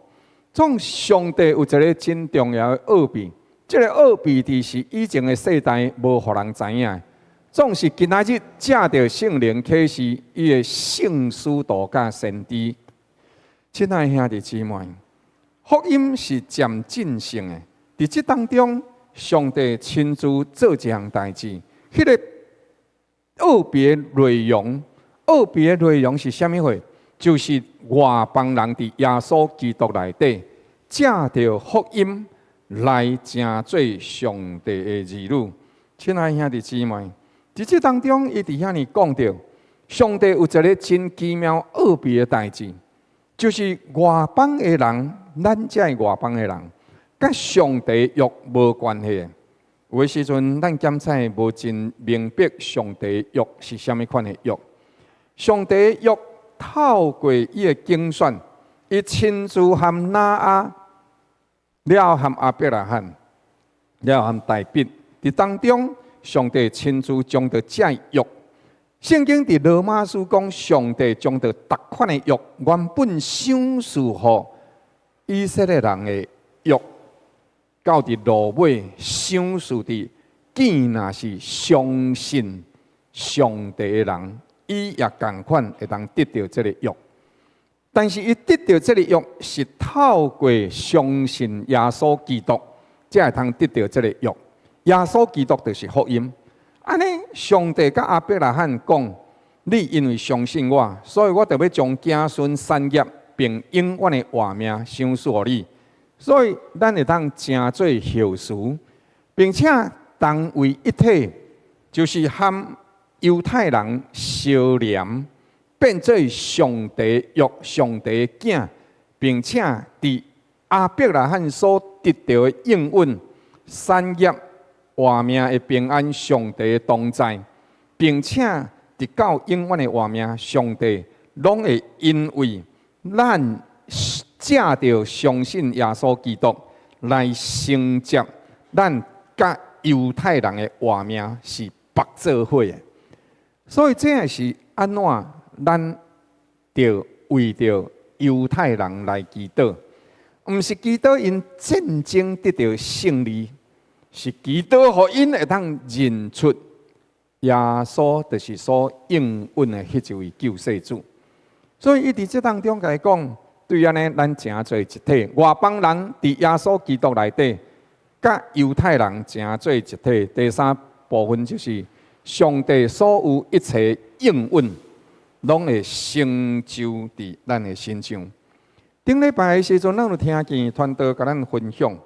總上帝有一个真重要的奧秘，這个奧秘佇是以前的世代無予人知影。總是今仔日藉著聖靈啟示，伊的聖使徒佮先知。親愛兄弟姊妹，福音是漸進性的。佇這當中，上帝親自做一項代誌。彼个奧秘的內容，奧秘的內容是啥物貨？就是外邦人佇耶穌基督內底，藉著福音來成做上帝的兒女。親愛兄弟姊妹，佇這當中，伊佇遐爾講著，上帝有一个真奇妙奧秘的代誌，就是外邦的人，咱這个外邦的人，佮上帝約無關係。有的時陣，咱檢採無真明白上帝約是啥物款的約。上帝約透過伊的揀選，伊親自和挪亞，了和亞伯拉罕，了和大衛，佇當中，上帝親自將著這約。聖經佇羅馬書講，上帝將著逐款的約，原本賞賜予以色列人的約，到佇落尾賞賜佇，見若是相信上帝的人，伊也仝款會當得著這个約。但是伊得著這个約是透過相信耶穌基督，才會通得著這个約。耶穌基督就是福音。按呢，上帝佮亞伯拉罕講：你因為相信我，所以我就欲將子孫產業並永遠的活命賞賜予你。所以，咱會當成做後嗣，並且同為一體，就是和猶太人相連，變做上帝約上帝的囝，並且佇亞伯拉罕所得著的應允產業、活命的平安，上帝的同在，並且直到永遠的活命，上帝攏會因為咱藉著相信耶穌基督來承接咱佮猶太人的活命是縛做伙的。所以這也是按怎咱著為著猶太人來祈禱，毋是祈禱𪜶戰爭得著勝利，是祈禱予𪜶會當認出耶穌就是所應允的彼一位救世主。所以伊佇這當中共伊講，對按呢，咱成做一體，外邦人佇耶穌基督內底，佮猶太人成做一體。第三部分就是上帝所有一切應允，攏會成就佇咱的身上。頂禮拜的時陣，咱有聽見傳道共咱分享，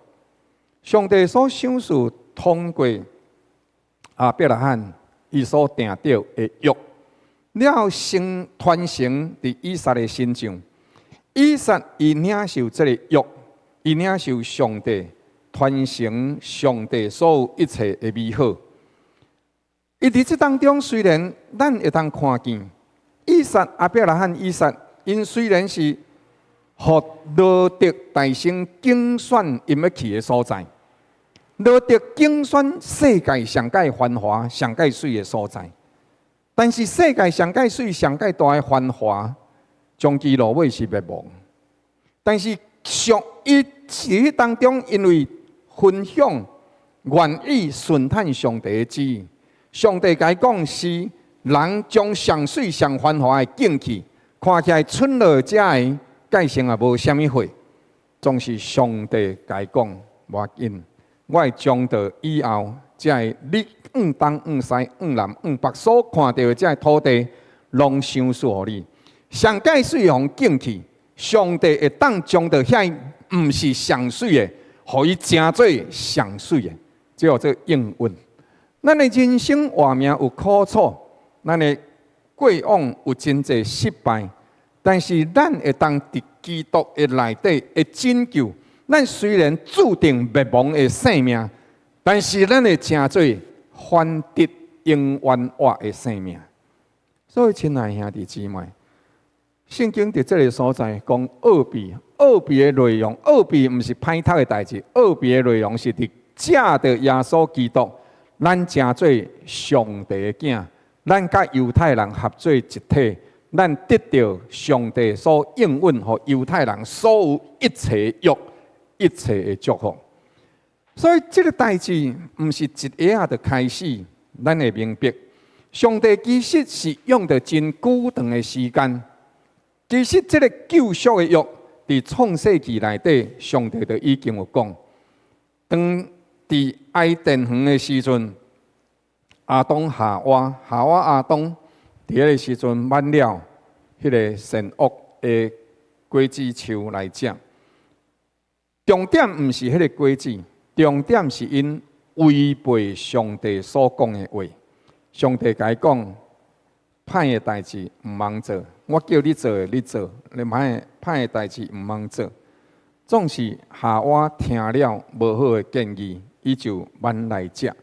上帝所賞賜通過亞伯拉罕伊所訂著的約，了後成傳承佇以撒的身上。以撒伊領受這個約，伊領受上帝傳承上帝所有一切的美好。伊佇這當中，雖然咱會當看見以撒、亞伯拉罕、以撒，𪜶雖然是予羅得大先揀選𪜶欲去的所在，羅得揀選世界上蓋繁華、上蓋媠的所在，但是世界上蓋媠、上蓋大的繁華，終其落尾是滅亡。但是上伊佇彼當中，因為分享願意順趁上帝的旨意，上帝共伊講是人將上媠上繁華的境去，看起來村落遮的界線也無啥物貨，總是上帝共伊講無要緊，我會將到以後，這个你往東往西往南往北所看著的這个土地，攏賞賜予你。上蓋媠予敬去，上帝會當將著遐毋是上媠的，予伊成做上媠的，這叫做應允。咱的人生活命有苦楚，咱的過往有真濟失敗，但是咱會當佇基督的內底的拯救。咱雖然注定滅亡的性命，但是咱會成做反得永遠活的生命。所以，親愛兄弟姊妹，聖經佇這个所在講奧秘，奧秘的內容，奧秘毋是歹讀的代誌，奧秘的內容是佇藉著耶穌基督，咱成做上帝的囝，咱佮猶太人合做一體，咱得著上帝所應允予猶太人所有一切約、一切的祝福。所以，這个代誌毋是一下仔就開始，咱會明白，上帝其實是用著真久長的時間。其實，這个救贖的約，佇創世記內底，上帝就已經有講。當佇伊甸園的時陣，亞當夏娃、夏娃亞當佇彼个時陣挽了彼个善惡的果子樹來食。重點毋是彼个果子，重點是𪜶違背上帝所講的話。上帝共伊講，歹的代誌毋通做，我叫你做的你做，你歹的代誌毋通做。總是夏娃聽了無好的建議，伊就挽來食。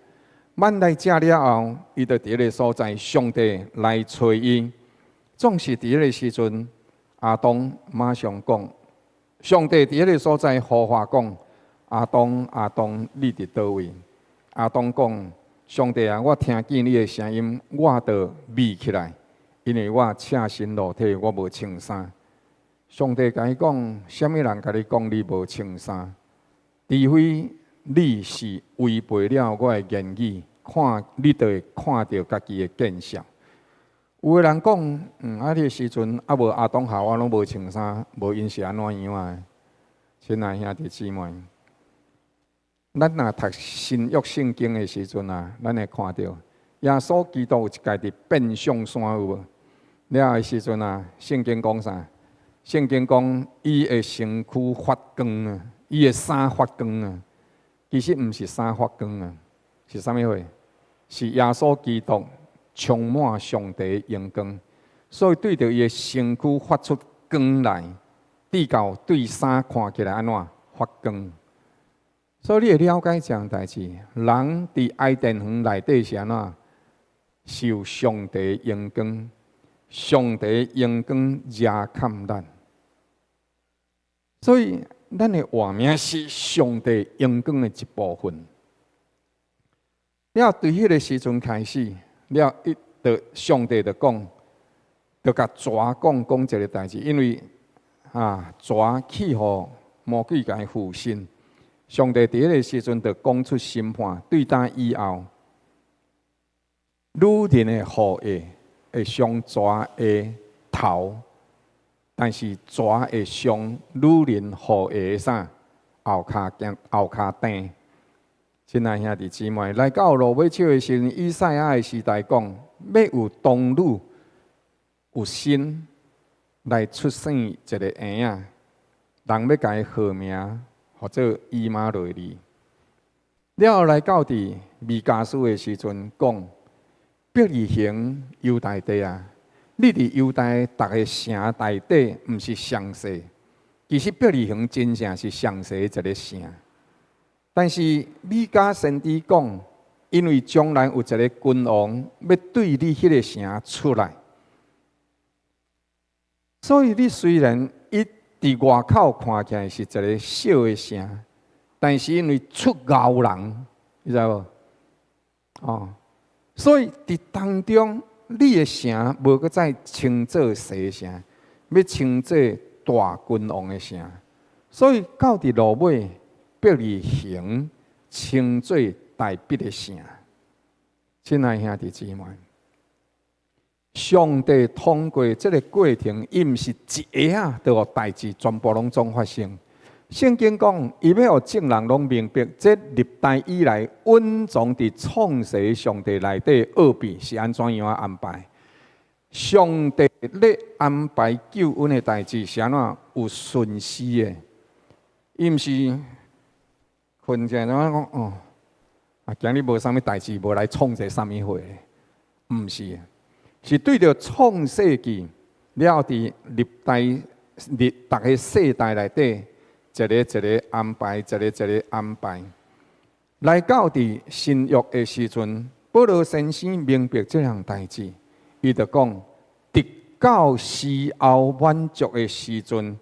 挽來食了後，伊就佇彼个所在，上帝來揣伊。總是佇彼个時陣，亞當馬上講，上帝佇彼个所在呼喚講：亞當，亞當，你佇佗位？亞當講：上帝啊，我聽見你的聲音，我就避起來，因為我赤身露體，我無穿衫。上帝共伊講：啥物人共你講你無穿衫？除非你是違背了我的言語，看你就會看著家己的見笑。有的人講，啊，彼个時陣啊無亞當夏娃攏無穿衫，無𪜶是按怎樣啊？親愛兄弟姊妹，咱若讀新約聖經的時陣啊，咱會看著耶穌基督有一擺佇變相山有無？了的時陣啊，聖經講啥？聖經講伊的身軀發光啊，伊的衫發光啊。其實毋是衫發光啊，是啥物貨？是耶穌基督充滿上帝的榮光，所以對著伊的身軀發出光來，至到對衫看起來按怎發光。所以你會了解這項代誌，人佇伊甸園內底是按怎受上帝榮光，上帝榮光遮蓋咱，所以咱的活命是上帝榮光的一部分。了對彼个時陣開始，了伊就上帝就講，就共蛇講講一个代誌，因為啊蛇去予魔鬼共伊附身，上帝佇彼个時陣就講出審判，對今以後，女人的後裔會傷蛇的頭，但是蛇會傷女人後裔的啥後跤頸後跤踭。親愛兄弟姊妹，來到落尾手的時陣，以賽亞的時代講，欲有童女有身來出生一个嬰仔，人欲共伊號名，號做以馬內利。了後來到佇彌迦書的時陣講，伯利恆猶大地啊，你佇猶大逐个城內底毋是上細，其實伯利恆真正是上細的一个城。但是彌迦先知講，因為將來有一个君王欲對你彼个城出來，所以你雖然伊佇外口看起來是一个小的城，但是因為出𠢕人，你知無？哦，所以佇當中，你的城無閣再稱做細城，欲稱做大君王的城。所以到佇落尾，伯利恆稱做大衛的城。親愛兄弟姊妹，上帝通過這个過程，伊毋是一下仔就予代誌全部攏總發生。聖經講，伊欲予眾人攏明白，這歷代以來隱藏佇創世上帝內底奧秘是按怎樣安排。上帝咧安排救恩的代誌是按怎有順序的，伊毋是睏起來怎講哦？啊，今日無啥物代誌，無來創這啥物貨，毋是，是對著創世記了佇歷代歷逐个世代內底，一个一个安排，一个一个安排，來到佇新約的時陣，保羅先生明白這項代誌，伊就講，直到時候滿足的時陣，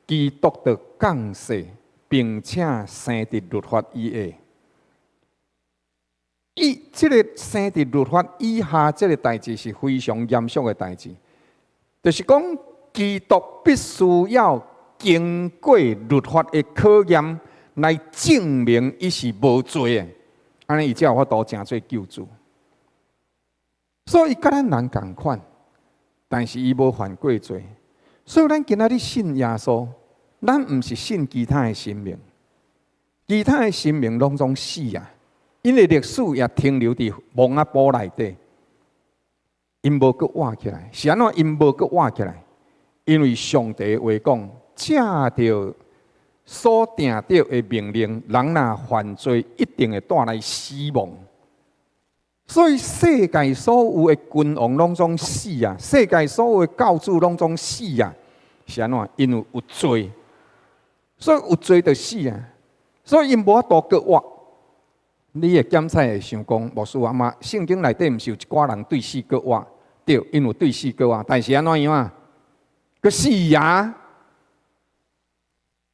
基督就降世，並且生佇律法以下。伊這个生佇律法以下，這个代誌是非常嚴肅的代誌，就是講基督必須要經過律法的考驗，來證明伊是無罪的，按呢伊才有法度成做救主。所以伊佮咱人仝款，但是伊無犯過罪。所以咱今仔日信耶穌，咱毋是信其他的神明，其他的神明攏總死啊！𪜶的歷史也停留佇墓仔埔內底，𪜶無閣活起來。是按怎𪜶無閣活起來？因為上帝話講，藉著所定著的命令，人若犯罪，一定會帶來死亡。所以世界所有的君王攏總死啊！世界所有的教主攏總死啊！是按怎？因為有罪，所以有罪就死啊！所以𪜶無法度閣活。你會檢採會想講，牧師啊嘛，聖經內底毋是有一寡人對死閣活？對，𪜶有對死閣活，但是按怎樣啊？閣死啊！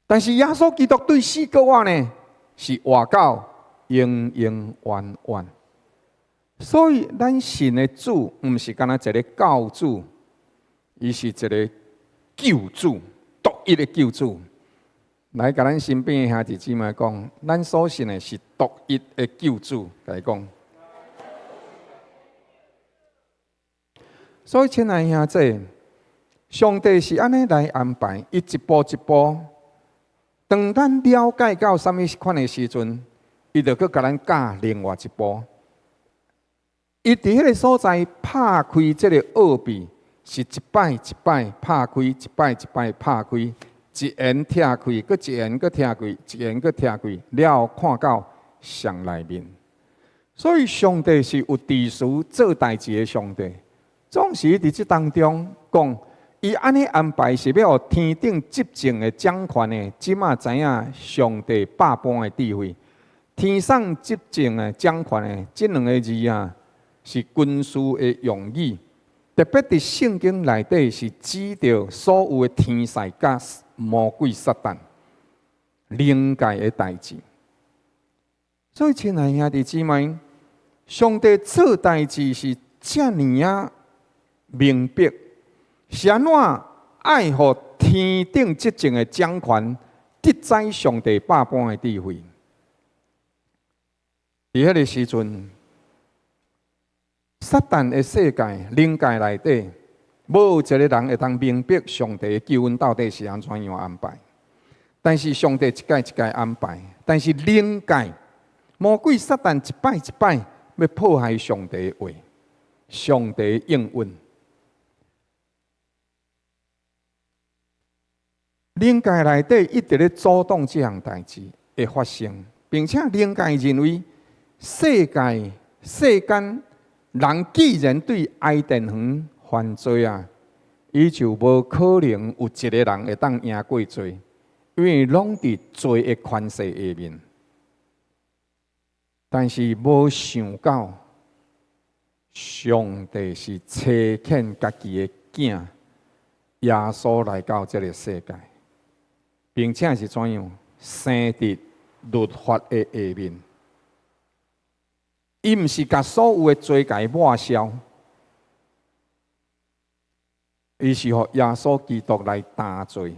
但是耶穌基督對死閣活呢，是活到永永遠遠。所以咱信的主毋是干焦一个教主，伊是一个救主，獨一的救主。來，共咱身邊的兄弟姊妹講，咱所信的是獨一的救主，共伊講。所以，親愛兄弟，上帝是按呢來安排，伊一步一步，當咱了解到啥物款的時陣，伊就閣共咱教另外一步。伊佇彼个所在拍開這个奧秘，是一擺一擺拍開，一擺一擺拍開。一緣拆開，閣一緣閣拆開，一緣閣拆開，了後看到上內面。所以上帝是有秩序做代誌的上帝，總是佇這當中講，伊按呢安排是欲予天頂執政的掌權的，這馬知影上帝百般的智慧。天上執政的掌權的這兩个字啊，是軍事的用語，特別佇聖經內底是指著所有的天使佮魔鬼撒旦靈界的代誌。所以，親愛兄弟姊妹，上帝做代誌是遮爾仔明白，是按怎愛予天頂執政的掌權得知上帝百般的智慧。佇彼个時陣，撒旦的世界靈界內底，無一个人會當明白上帝的救恩到底是按怎樣安排。但是上帝一擺一擺安排，但是靈界魔鬼撒旦一擺一擺欲破壞上帝的話，上帝應允。靈界內底一直咧阻擋這項代誌會發生，並且靈界認為世界世間人既然對伊甸園犯罪啊，伊就無可能有一個人會當贏過罪，因為攏佇罪的權勢下面。但是無想到，上帝是差遣家己的囝耶穌來到這个世界，並且是怎樣生佇律法的下面。伊毋是共所有的罪共伊抹消，伊是予耶穌基督來擔罪。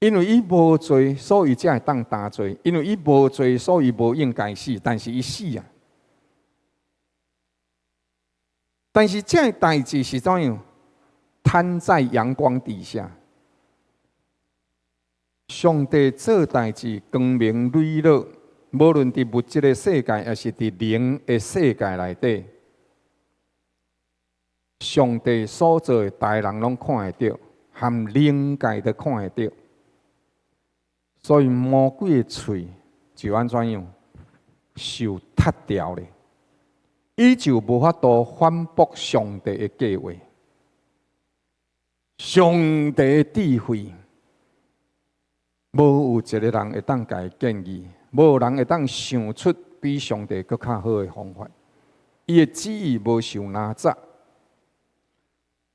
因為伊無罪，所以才會當擔罪。因為伊無罪，所以無應該死，但是伊死啊。但是這个代誌是怎樣？攤在陽光底下，上帝做代誌光明磊落，無論佇物質的世界，抑是佇靈的世界內底，上帝所做的，逐个人攏看會著，含靈界都看會著。所以魔鬼的喙就按怎樣受踢掉咧，伊就無法度反駁上帝的計劃。上帝的智慧，無有一個人會當共伊建議，無人會當想出比上帝閣較好的方法。伊的旨意無受難阻，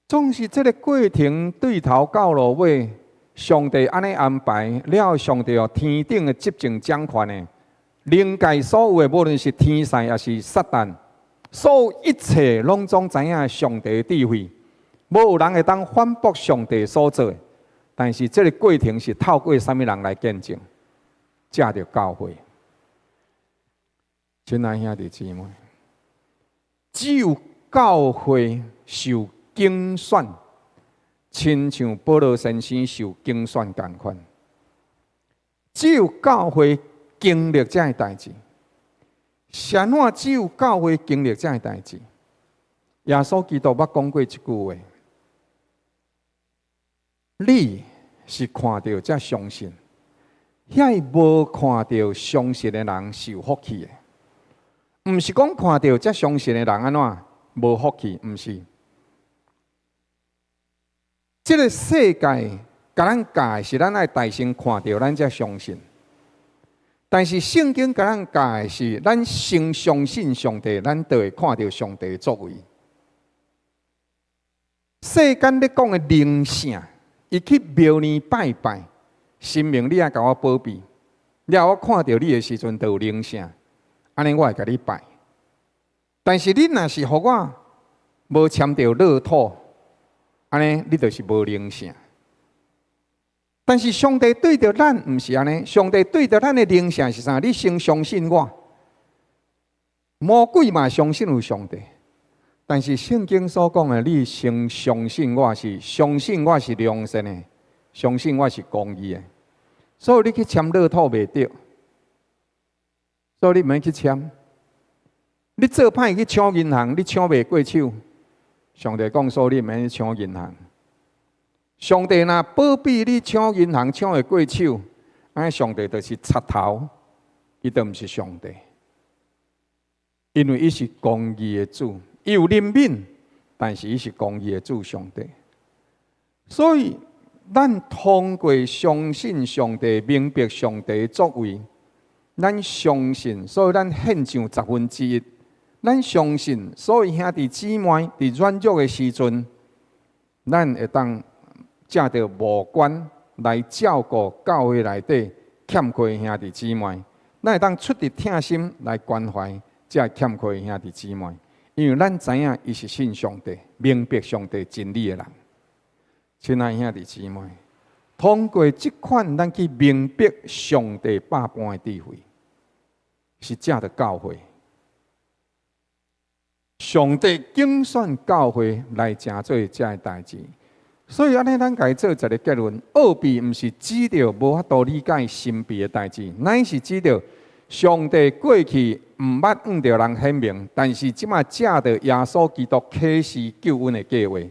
總是這个過程對頭到落尾。上帝按呢安排了，上帝予天頂的執政掌權的靈界所有的，無論是天使抑是撒旦，所有一切攏總知影上帝的智慧，無有人會當反駁上帝所做的。但是這个過程是透過啥物人來見證？藉著教會。親愛兄弟姊妹，只有教會受揀選。親像保羅先生受揀選仝款，只有教會經歷這个代誌，是按怎只有教會經歷這个代誌？耶穌基督捌講過一句話：你是看著才相信，遐無看著相信的人是有福氣的。毋是講看著才相信的人按怎無福氣？毋是。這个世界共咱教的是，咱愛大先看著，咱才相信。但是聖經共咱教的是，咱先相信上帝，咱就會看著上帝的作為。世間咧講的靈性，伊去廟裡拜拜，神明你愛共我保庇，了後我看著你的時陣，就有靈性，按呢我會共你拜。但是你若是予我無簽著樂透，按呢你就是無靈性。但是上帝對著咱毋是按呢，上帝對著咱的靈性是啥？你先相信我，魔鬼嘛相信有上帝，但是聖經所講的，你先相信我是相信我是良善的，相信我是公義的，所以你去簽樂透袂著，所以你毋免去簽。你做歹去搶銀行，你搶袂過手。上帝講說，你毋免去搶銀行。上帝若保庇你搶銀行搶會過手，按呢上帝就是賊頭，伊就毋是上帝，因為伊是公義的主，伊有憐憫，但是伊是公義的主上帝。所以，咱通過相信上帝，明白上帝的作為，咱相信，所以咱獻上十分之一，咱相信，所有兄弟姊妹佇軟弱的時陣，咱會當藉著募捐來照顧教會內底欠缺的兄弟姊妹，咱會當出自疼心來關懷這欠缺的兄弟姊妹，因為咱知影伊是信上帝、明白上帝真理的人。親愛兄弟姊妹，通過這款，咱去明白上帝百般的智慧，是藉著教會。上帝揀選教會來成做這个代誌，所以按呢，咱共伊做一个結論：奧秘毋是指著無法度理解神秘的代誌，乃是指著上帝過去毋捌向著人顯明，但是這馬藉著耶穌基督啟示救恩的計劃。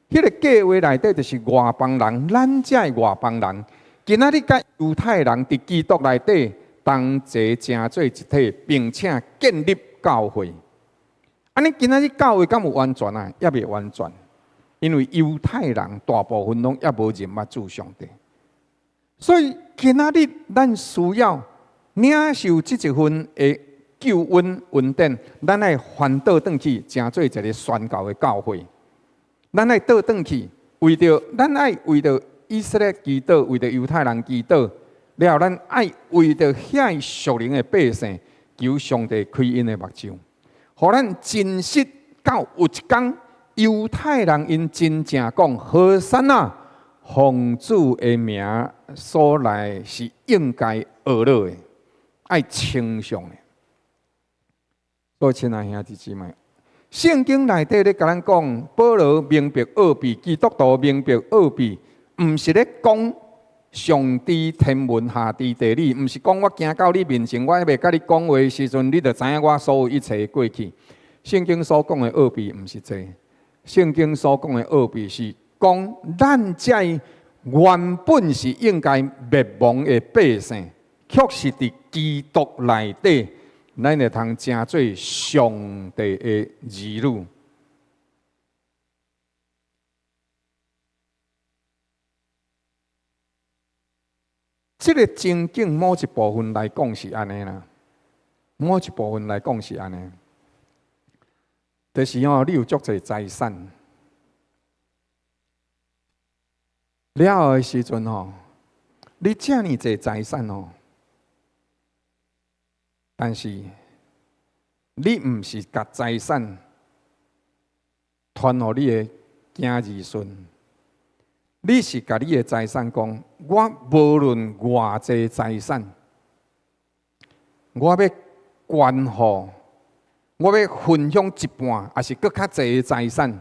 彼个計劃內底就是外邦人，咱這个外邦人，今仔日佮猶太人佇基督內底同齊成做一體，並且建立教會。按呢，今仔日教會敢有完全啊？猶未完全，因為猶太人大部分攏猶無認捌主上帝，所以今仔日咱需要領受這一份的救恩恩典，咱愛翻倒轉去，成做一个宣教的教會。咱愛倒轉去，為著咱愛為著以色列祈禱，為著猶太人祈禱，了後咱愛為著遐屬靈的百姓，求上帝開𪜶的目睭。予咱真實到有一工，猶太人𪜶真正講和散那，奉主的名所來是應該呵咾的，愛稱頌的。所以，親愛兄弟姊妹，聖經內底咧共咱講，保羅明白奧秘，基督徒明白奧秘，毋是咧講上知天文下知地理，毋是講我行到你面前，我猶未佮你講話的時陣，你就知影我所有一切的過去。聖經所講的奧秘毋是這个，聖經所講的奧秘是講咱這原本是應該滅亡的百姓，卻是佇基督內底，咱會通成做上帝的兒女。這个情景某一部分來講是按呢啦，某一部分來講是按呢，就是吼，你有足濟財產了後的時陣吼，你遮爾濟財產吼，但是你毋是共財產傳予你的囝兒孫。你是共你的財產講，我無論偌濟財產，我欲捐予，我欲分享一半，抑是閣較濟的財產，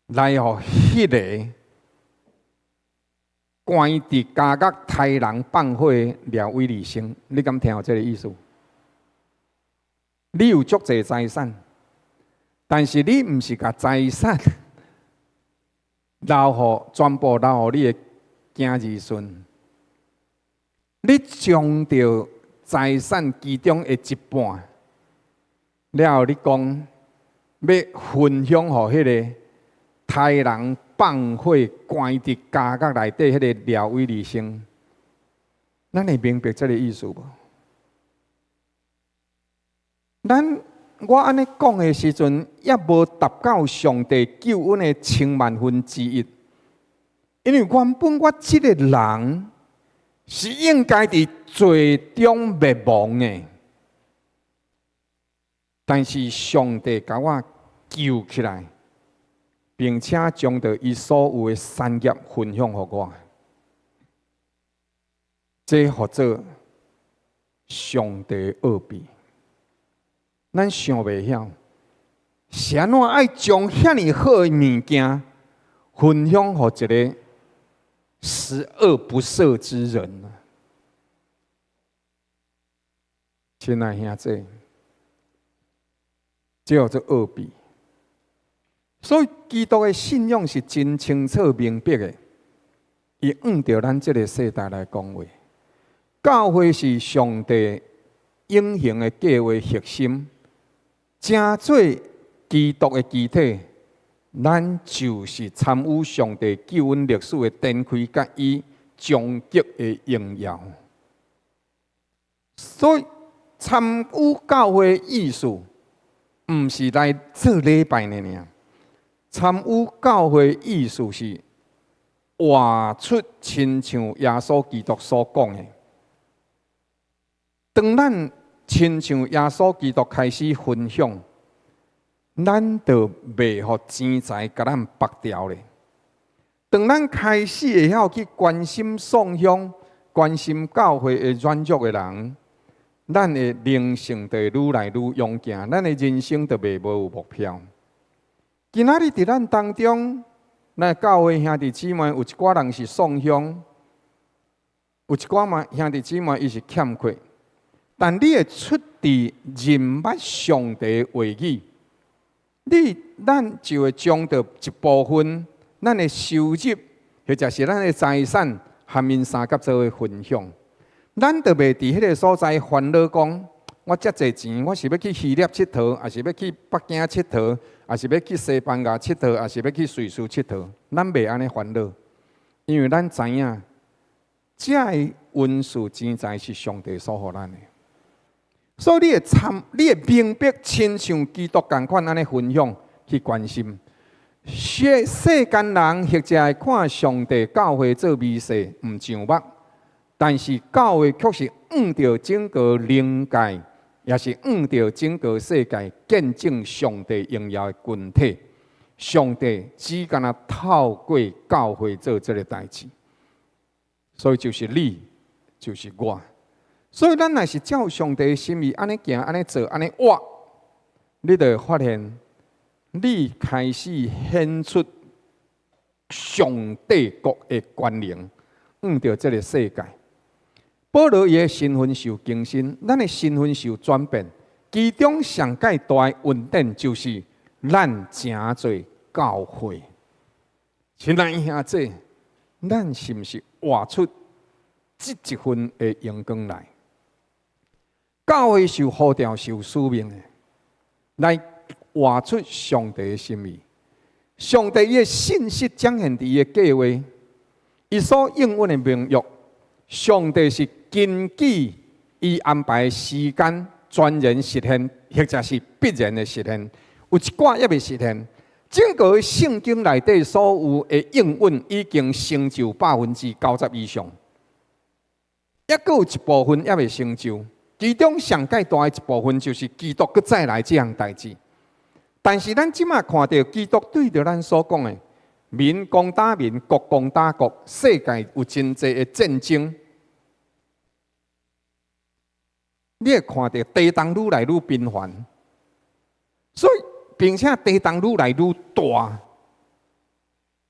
來予彼个關佇監獄刣人放火的廖偉利生。你敢聽有這个意思？你有足濟財產，但是你毋是共財產留予全部留予你的囝兒孫，你將著財產其中的一半，了後你講欲分享予彼个刣人放火關佇監獄內底彼个廖偉利生，咱會明白這个意思無？咱我按呢講的時陣，猶無達到上帝救恩的千萬分之一，因為原本我這个人是應該佇罪中滅亡的，但是上帝共我救起來，並且將著伊所有的產業分享予我，這號做上帝奧秘。咱想袂曉，是按怎愛將遐爾好的物件分享予一个十惡不赦之人呢？親愛兄弟，這號做奧秘。所以基督的信仰是真清楚明白的，伊按著咱這个世代來講話。教會是上帝永恆的計劃核心。成做基督的肢體，咱就是參與上帝救恩歷史的展開，佮伊終極的榮耀。所以，參與教會意思，毋是來做禮拜爾爾。參與教會意思是活出親像耶穌基督所講的。當咱親像耶穌基督開始分享，咱就袂予錢財共咱縛牢咧。當咱開始會曉去關心喪鄉、關心教會的軟弱的人，咱的靈性就會愈來愈勇健，咱的人生就袂無有目標。今仔日佇咱當中，咱教會兄弟姊妹有一寡人是喪鄉，有一寡嘛兄弟姊妹伊是欠缺，但你會出自認捌上帝話語，你咱就會將著一部分咱的收入，或者是咱的財產，含𪜶相佮做伙分享。咱就袂佇彼个所在煩惱講，我遮濟錢，我是欲去希臘𨑨迌，抑是欲去北京𨑨迌，抑是欲去西班牙𨑨迌，抑是欲去瑞士𨑨迌，咱袂按呢煩惱，因為咱知影，這个恩賜錢財是上帝所予咱的，所以你會參，你會明白，親像基督仝款按呢分享去關心。世世間人或者會看上帝教會做微細，毋上目。但是教會卻是向著整個靈界，也是向著整個世界見證上帝榮耀的群體。上帝只敢若透過教會做這个代誌，所以就是你，就是我。所以咱若是照上帝的心意按呢行、按呢做、按呢活，你就會發現，你開始顯出上帝國的權能，向著這个世界。保羅伊的身份受更新，咱的身份受轉變，其中上蓋大的恩典就是咱成做教會。親愛兄弟，咱是毋是活出這一份的榮光來？教會受呼召、受使命的，來活出上帝的心意。上帝伊的信實彰顯佇伊的計劃，伊所應允的盟約，上帝是根據伊安排的時間，全然實現，或者是必然的實現。有一寡猶未實現。整個聖經內底所有的應允已經成就90%以上，猶閣有一部分猶未成就。其中上蓋大的一部分就是基督閣再來這項代誌。但是咱這馬看著基督對著咱所講的，民攻打民，國攻打國，世界有真濟的戰爭。你會看著地動愈來愈頻繁，所以並且地動愈來愈大，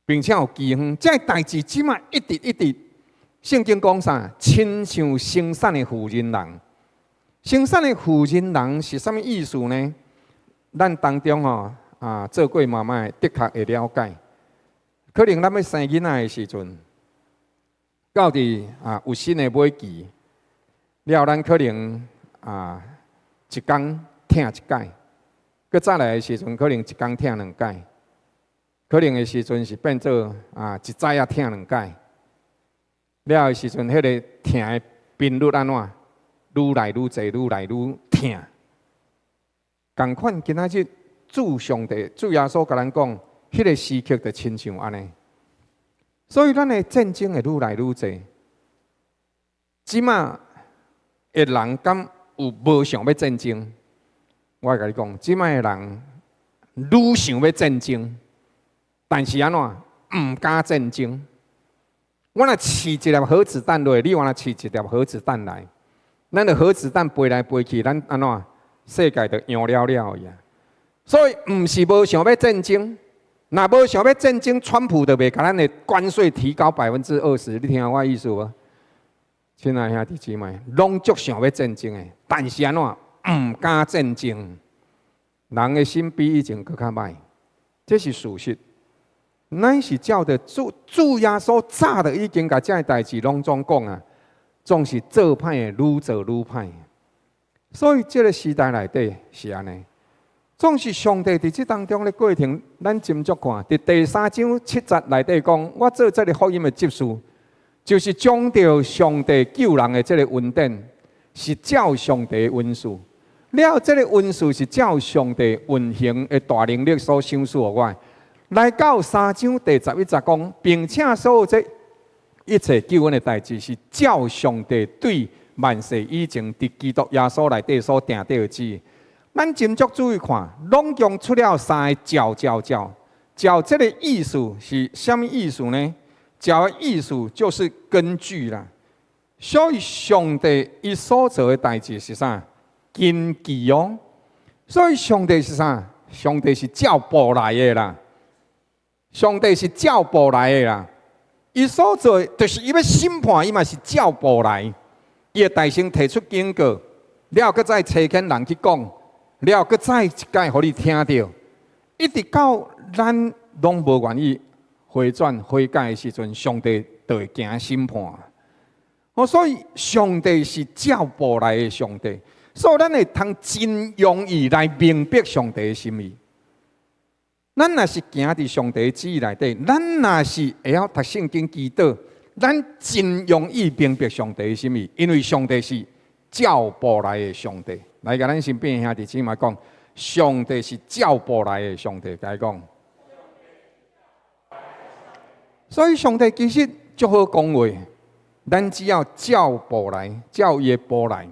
並且有饑荒，這个代誌這馬一直一直，聖經講啥？親像生產的婦人人，生產的婦人人是啥物意思呢？咱當中吼啊，做過媽媽的，的確會了解。可能咱欲生囡仔的時陣，到佇啊有新的尾期，了咱可能啊一工疼一擺，閣再來的時陣可能一工疼兩擺，可能的時陣是變做啊一早仔疼兩擺，了的時陣，彼个疼的頻率按怎？愈來愈濟，愈來愈疼。仝款今仔日主上帝、主耶穌共咱講，彼个時刻就親像按呢。所以咱的戰爭會愈來愈濟。這馬的人敢有無想欲戰爭？我會共你講，這馬的人愈想欲戰爭，但是按怎？毋敢戰爭。我若試一粒核子彈落，你若試一粒核子彈來，咱的核子彈飛來飛去，咱按怎？世界就溶了了去啊！所以毋是無想欲戰爭，若無想欲戰爭，川普就袂共咱的關稅提高20%。你聽我意思無？親愛兄弟姊妹，攏足想欲戰爭的，但是按怎？毋敢戰爭。人的心比以前閣較歹，這是事實。乃是照著主主耶穌早就已經共這个代誌攏總講啊，總是做歹的愈做愈歹。所以這个時代內底是按呢，總是上帝佇這當中的過程，咱斟酌看，佇第三章七節內底講，我做這个福音的執事，就是將著上帝救人的這个恩典，是照上帝恩賜。了，這个恩賜是照上帝運行的大能力所賞賜予我的。來到三章第十一節講，並且所有這一切救恩的代誌，是照上帝對萬世以前佇基督耶穌內底所定的旨意。咱斟酌注意看，攏共出了三个照照照，照這个意思是啥物意思呢？照的意思就是根據啦。所以上帝伊所做的代誌是啥？根據哦。所以上帝是啥？上帝是照步來的啦。上帝是照步來的啦。伊所做的，就是伊欲審判，伊嘛是照步來。伊會大聲提出警告，了閣再差遣人去講，了閣再一擺予你聽著，一直到咱攏無願意回轉悔改的時陣，上帝就會行審判。哦，所以上帝是照步來的上帝，所以咱會通真容易來明白上帝的心意。咱若是行佇上帝旨意內底，咱若是會曉讀聖經祈禱，咱真容易明白上帝的心意，因為上帝是照步來的上帝。來，共咱身邊兄弟姊妹講，上帝是照步來的上帝，共伊講。所以上帝其實足好講話，咱只要照步來，照伊的步來，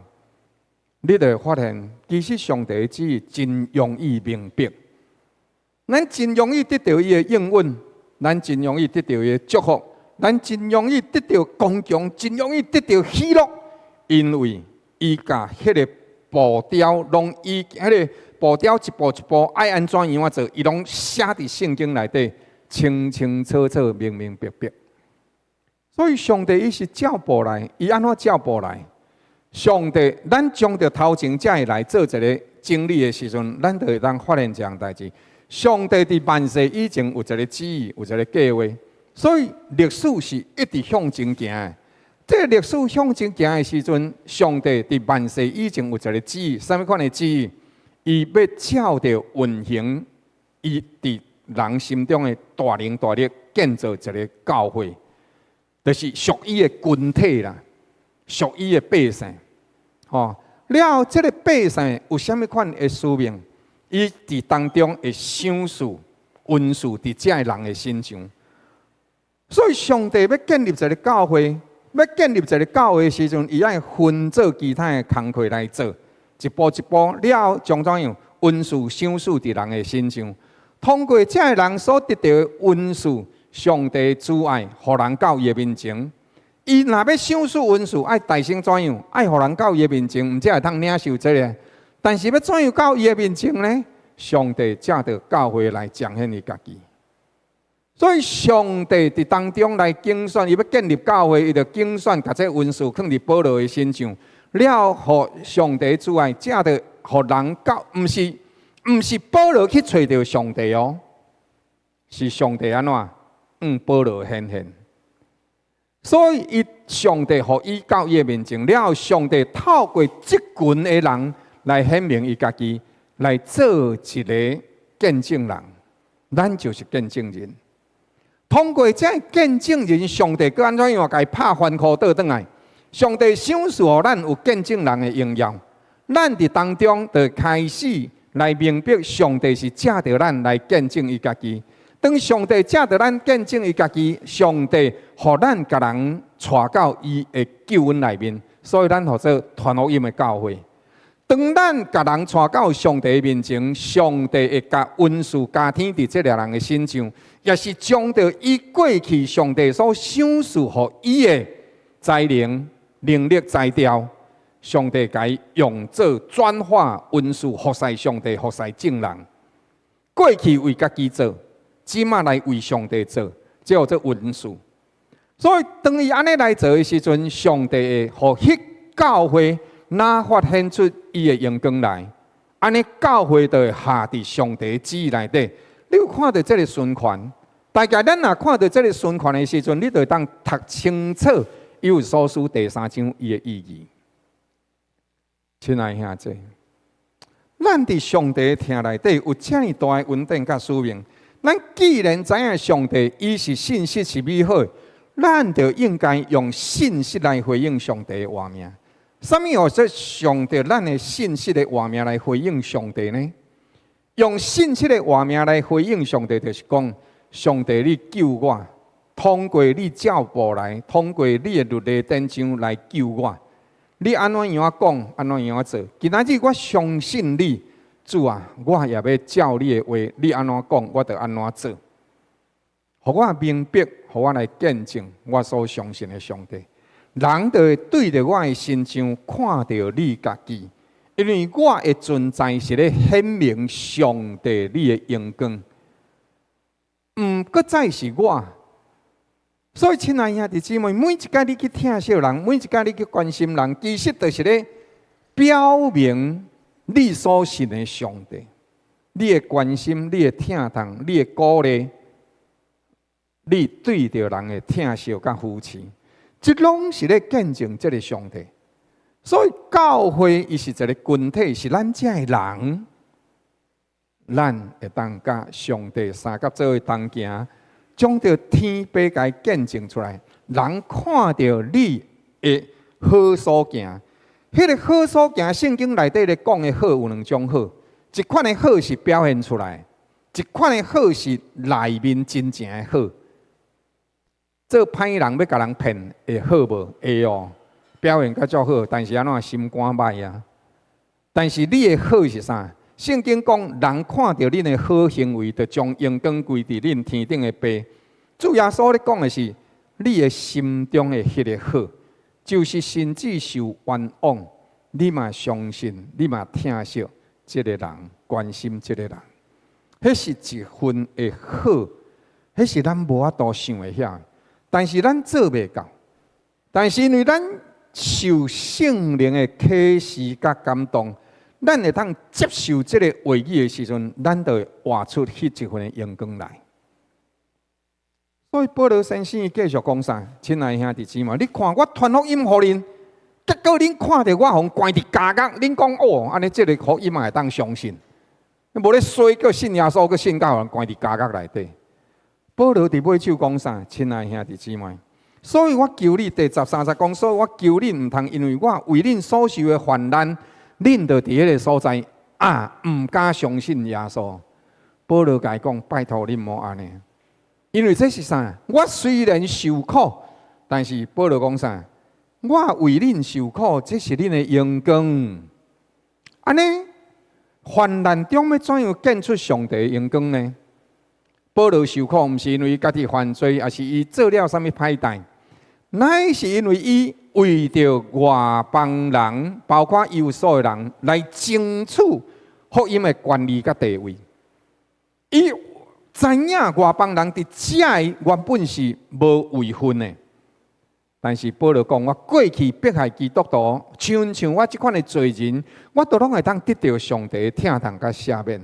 你就會發現，其實上帝的旨意真容易明白。咱真容易得著伊的應允，咱真容易得著伊的祝福，咱真容易得著剛強，真容易得著喜樂，因為伊共彼个步調攏伊彼个步調一步一步愛按怎樣仔做，伊攏寫佇聖經內底，清清楚楚、明明白白。所以上帝伊是照步來，伊按怎照步來？上帝，咱將著頭前才會來做一个整理的時陣，咱就會當發現一項代誌。上帝佇萬世以前有一个旨意，有一个計劃，所以歷史是一直向前行的。這个歷史向前行的時陣，上帝佇萬世以前有一个旨意，啥物款的旨意？伊欲照著運行，伊佇人心中的大能大力建造一个教會，就是屬伊的群體啦，屬伊的百姓。吼，了後這个百姓有啥物款的使命？伊佇當中會賞賜恩賜佇這个人的身上。所以上帝欲建立一个教會，欲建立一个教會的時陣，伊愛分做其他的工課來做，一步一步了後將怎樣恩賜賞賜佇人的身上。通過這个人所得著的恩賜，上帝慈愛，予人到伊的面前。伊若欲賞賜恩賜，愛大聲怎樣？愛予人到伊的面前，毋才會通領受這个。但是欲怎樣到伊的面前呢？上帝藉著教會來彰顯伊家己。所以上帝佇當中來揀選，伊欲建立教會，伊就揀選共這恩賜囥佇保羅的身上，了後予上帝慈愛藉著予人到，毋是保羅去揣著上帝哦，是上帝按怎向保羅顯現。所以伊上帝予伊到伊的面前，了後上帝透過這群的人來顯明伊家己，來做一个見證人，咱就是見證人。通過這見證人，上帝閣按怎樣共伊拍翻箍倒轉來？上帝賞賜予咱有見證人的榮耀，咱佇當中就開始來明白上帝是藉著咱來見證伊家己。當上帝藉著咱見證伊家己，上帝予咱共人帶到伊的救恩內面，所以咱號做傳福音的教會。當咱共人帶到上帝面前，上帝會共恩賜加添佇這个人的身上，也是將著伊過去上帝所賞賜予伊的才能、能力、才調，上帝共伊用做轉化恩賜，服侍上帝、服侍眾人。過去為家己做，這馬來為上帝做，這號做恩賜。所以當伊按呢來做的時陣，上帝會予彼教會若發顯出伊的榮光來，按呢教會就會下佇上帝旨意內底。你有看著這个循環？大概咱若看著這个循環的時陣，你就會當讀清楚以弗所書第三章伊的意義。親愛兄弟，咱佇上帝疼內底有遮爾大的恩典佮使命。咱既然知影上帝伊是信實是美好的，咱就應該用信實來回應上帝的活命。啥物號做上帝咱的信實的活命來回應上帝呢？用信實的活命來回應上帝，就是講上帝你救我，通過你照步來，通過你的律例典章來救我。你按怎樣講，按怎樣做。今仔日我相信你，主啊，我也欲照你的話，你按怎講，我就按怎做。予我明白，予我來見證我所相信的上帝。人就會對著我的身上看著你家己，因為我的存在是咧顯明上帝你的榮光，毋閣再是我。所以，親愛兄弟姊妹，每一擺你去疼惜人，每一擺你去關心人，其實就是咧表明你所信的上帝，你的關心、你的疼痛、你的鼓勵，你對著人的疼惜佮扶持。這攏是咧見證這个上帝，所以教會伊是一个群體，是咱遮的人，咱會當佮上帝相佮做伙同行，將著天父共伊見證出來，人看著你的好所行，彼个好所行，聖經內底咧講的好有兩種好，一款的好是表現出來，一款的好是內面真正的好。做歹人欲共人騙會好無？會哦，表現較足好，但是按怎心肝歹啊？但是你的好是啥？聖經講，人看著恁的好行為，就將榮光歸佇恁天頂的父。主耶穌咧講的是，你的心中的彼个好，就是甚至受冤枉，你嘛相信，你嘛疼惜這个人，關心這个人，彼是一份的好，彼是咱無法度想會曉。但是咱做袂到，但是因為咱受聖靈的啟示佮感動，咱會當接受這个話語的時陣，咱就會活出彼一份的榮光來。所以保羅先生繼續講啥？親愛兄弟姊妹，你看我傳福音予恁，結果恁看著我予人關佇監獄，恁講哦，按呢這个福音嘛會當相信？無咧衰，閣信耶穌，閣信到予人關佇監獄內底。保羅佇尾首講啥？親愛兄弟姊妹，所以我求你第十三節講，所以我求恁毋通因為我為恁所受的患難，恁就佇彼个所在啊，毋敢相信耶穌。保羅共伊講，拜託恁莫按呢，因為這是啥？我雖然受苦，但是保羅講啥？我為恁受苦，這是恁的榮光。按呢，患難中欲怎樣見出上帝的榮光呢？保羅受苦，毋是因為家己犯罪，抑是伊做了啥物歹代，乃是因為伊為著外邦人，包括以弗所的人來爭取福音的權利佮地位。伊知影外邦人佇遮原本是無位份的，但是保羅講，我過去迫害基督徒，親像我這款的罪人，我都攏會當得著上帝的疼痛佮赦免。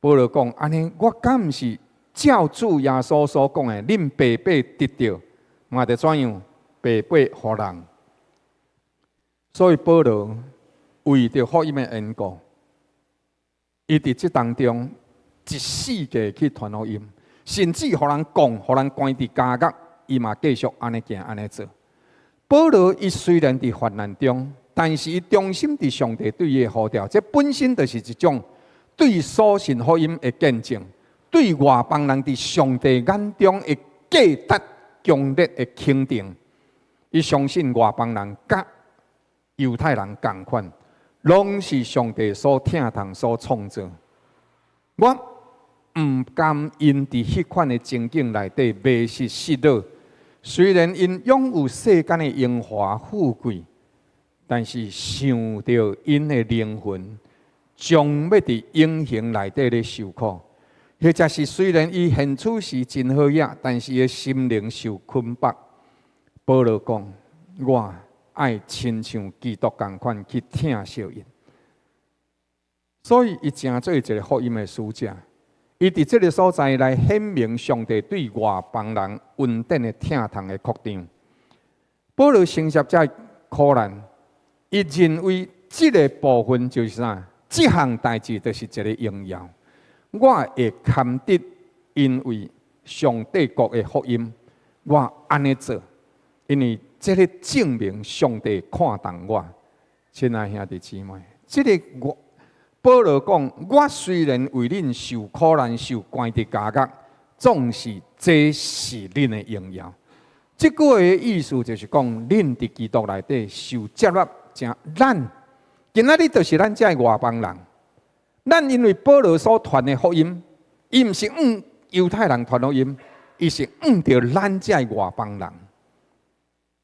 保羅講，按呢，我敢毋是照主耶穌所講的，恁白白得著，嘛著怎樣白白予人。所以保羅為著福音的緣故，伊佇這當中一世界去傳福音，甚至予人講，予人關佇監獄，伊嘛繼續按呢行，按呢做。保羅伊雖然佇患難中，但是伊忠心佇上帝對伊的呼召，這本身就是一種對所信福音的見證，對外邦人佇上帝眼中的價值強烈的肯定。伊相信外邦人佮猶太人仝款，攏是上帝所疼痛、所創造。我毋甘𪜶佇彼款的情景內底迷失失落。雖然𪜶擁有世間的榮華富貴，但是想著𪜶的靈魂將欲佇永恆內底咧受苦，或者是雖然伊現處是真好額，但是伊的心靈受捆綁。保羅講：我愛親像基督仝款去疼惜𪜶，所以伊成做一个福音的使者。伊佇這个所在來顯明上帝對外邦人恩典的疼痛的擴張。保羅承受這苦難，伊認為這个部分就是啥？這項代誌就是一个榮耀。我會堪得，因為上帝國的福音，我按呢做。因為這个證明上帝看重我。親愛兄弟姊妹，這个我保羅講，我雖然為恁受苦難、受關佇監獄，總是這是恁的榮耀。這句話的意思就是講，恁佇基督內底受接納，成咱今仔日就是咱這外邦人。咱因為保羅所傳的福音，伊毋是向猶太人傳福音，伊是向著咱這外邦人。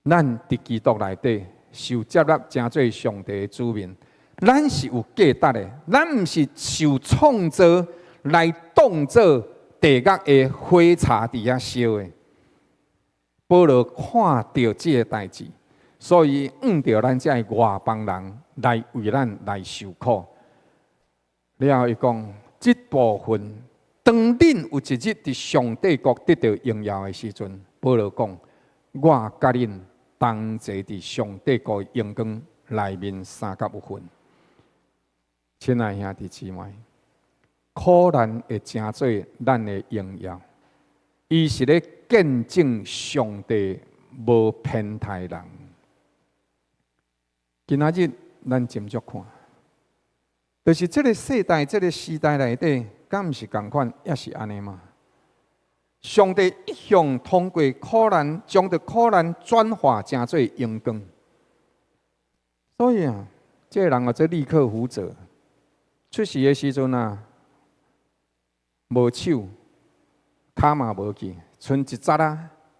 咱佇基督內底受接納，成做上帝的子民，咱是有價值的。咱毋是受創造來當做地獄的火柴佇遐燒的。保羅看著這個代誌，所以向著咱這外邦人來為咱來受苦。了後伊講，這部分當恁有一日佇上帝國得著榮耀的時陣，保羅講，我佮恁同齊佇上帝國榮光內面相佮有份。親愛兄弟姊妹，苦難會成做咱的榮耀，伊是咧見證上帝無偏待人。今仔日咱斟酌看，就是這个世代、這个時代內底，敢毋是仝款，也是按呢嗎？上帝一向通過苦難，將著苦難轉化成做榮光。所以啊，這个人叫做李克福澤，出世的時陣啊，無手，跤嘛無去，賰一節仔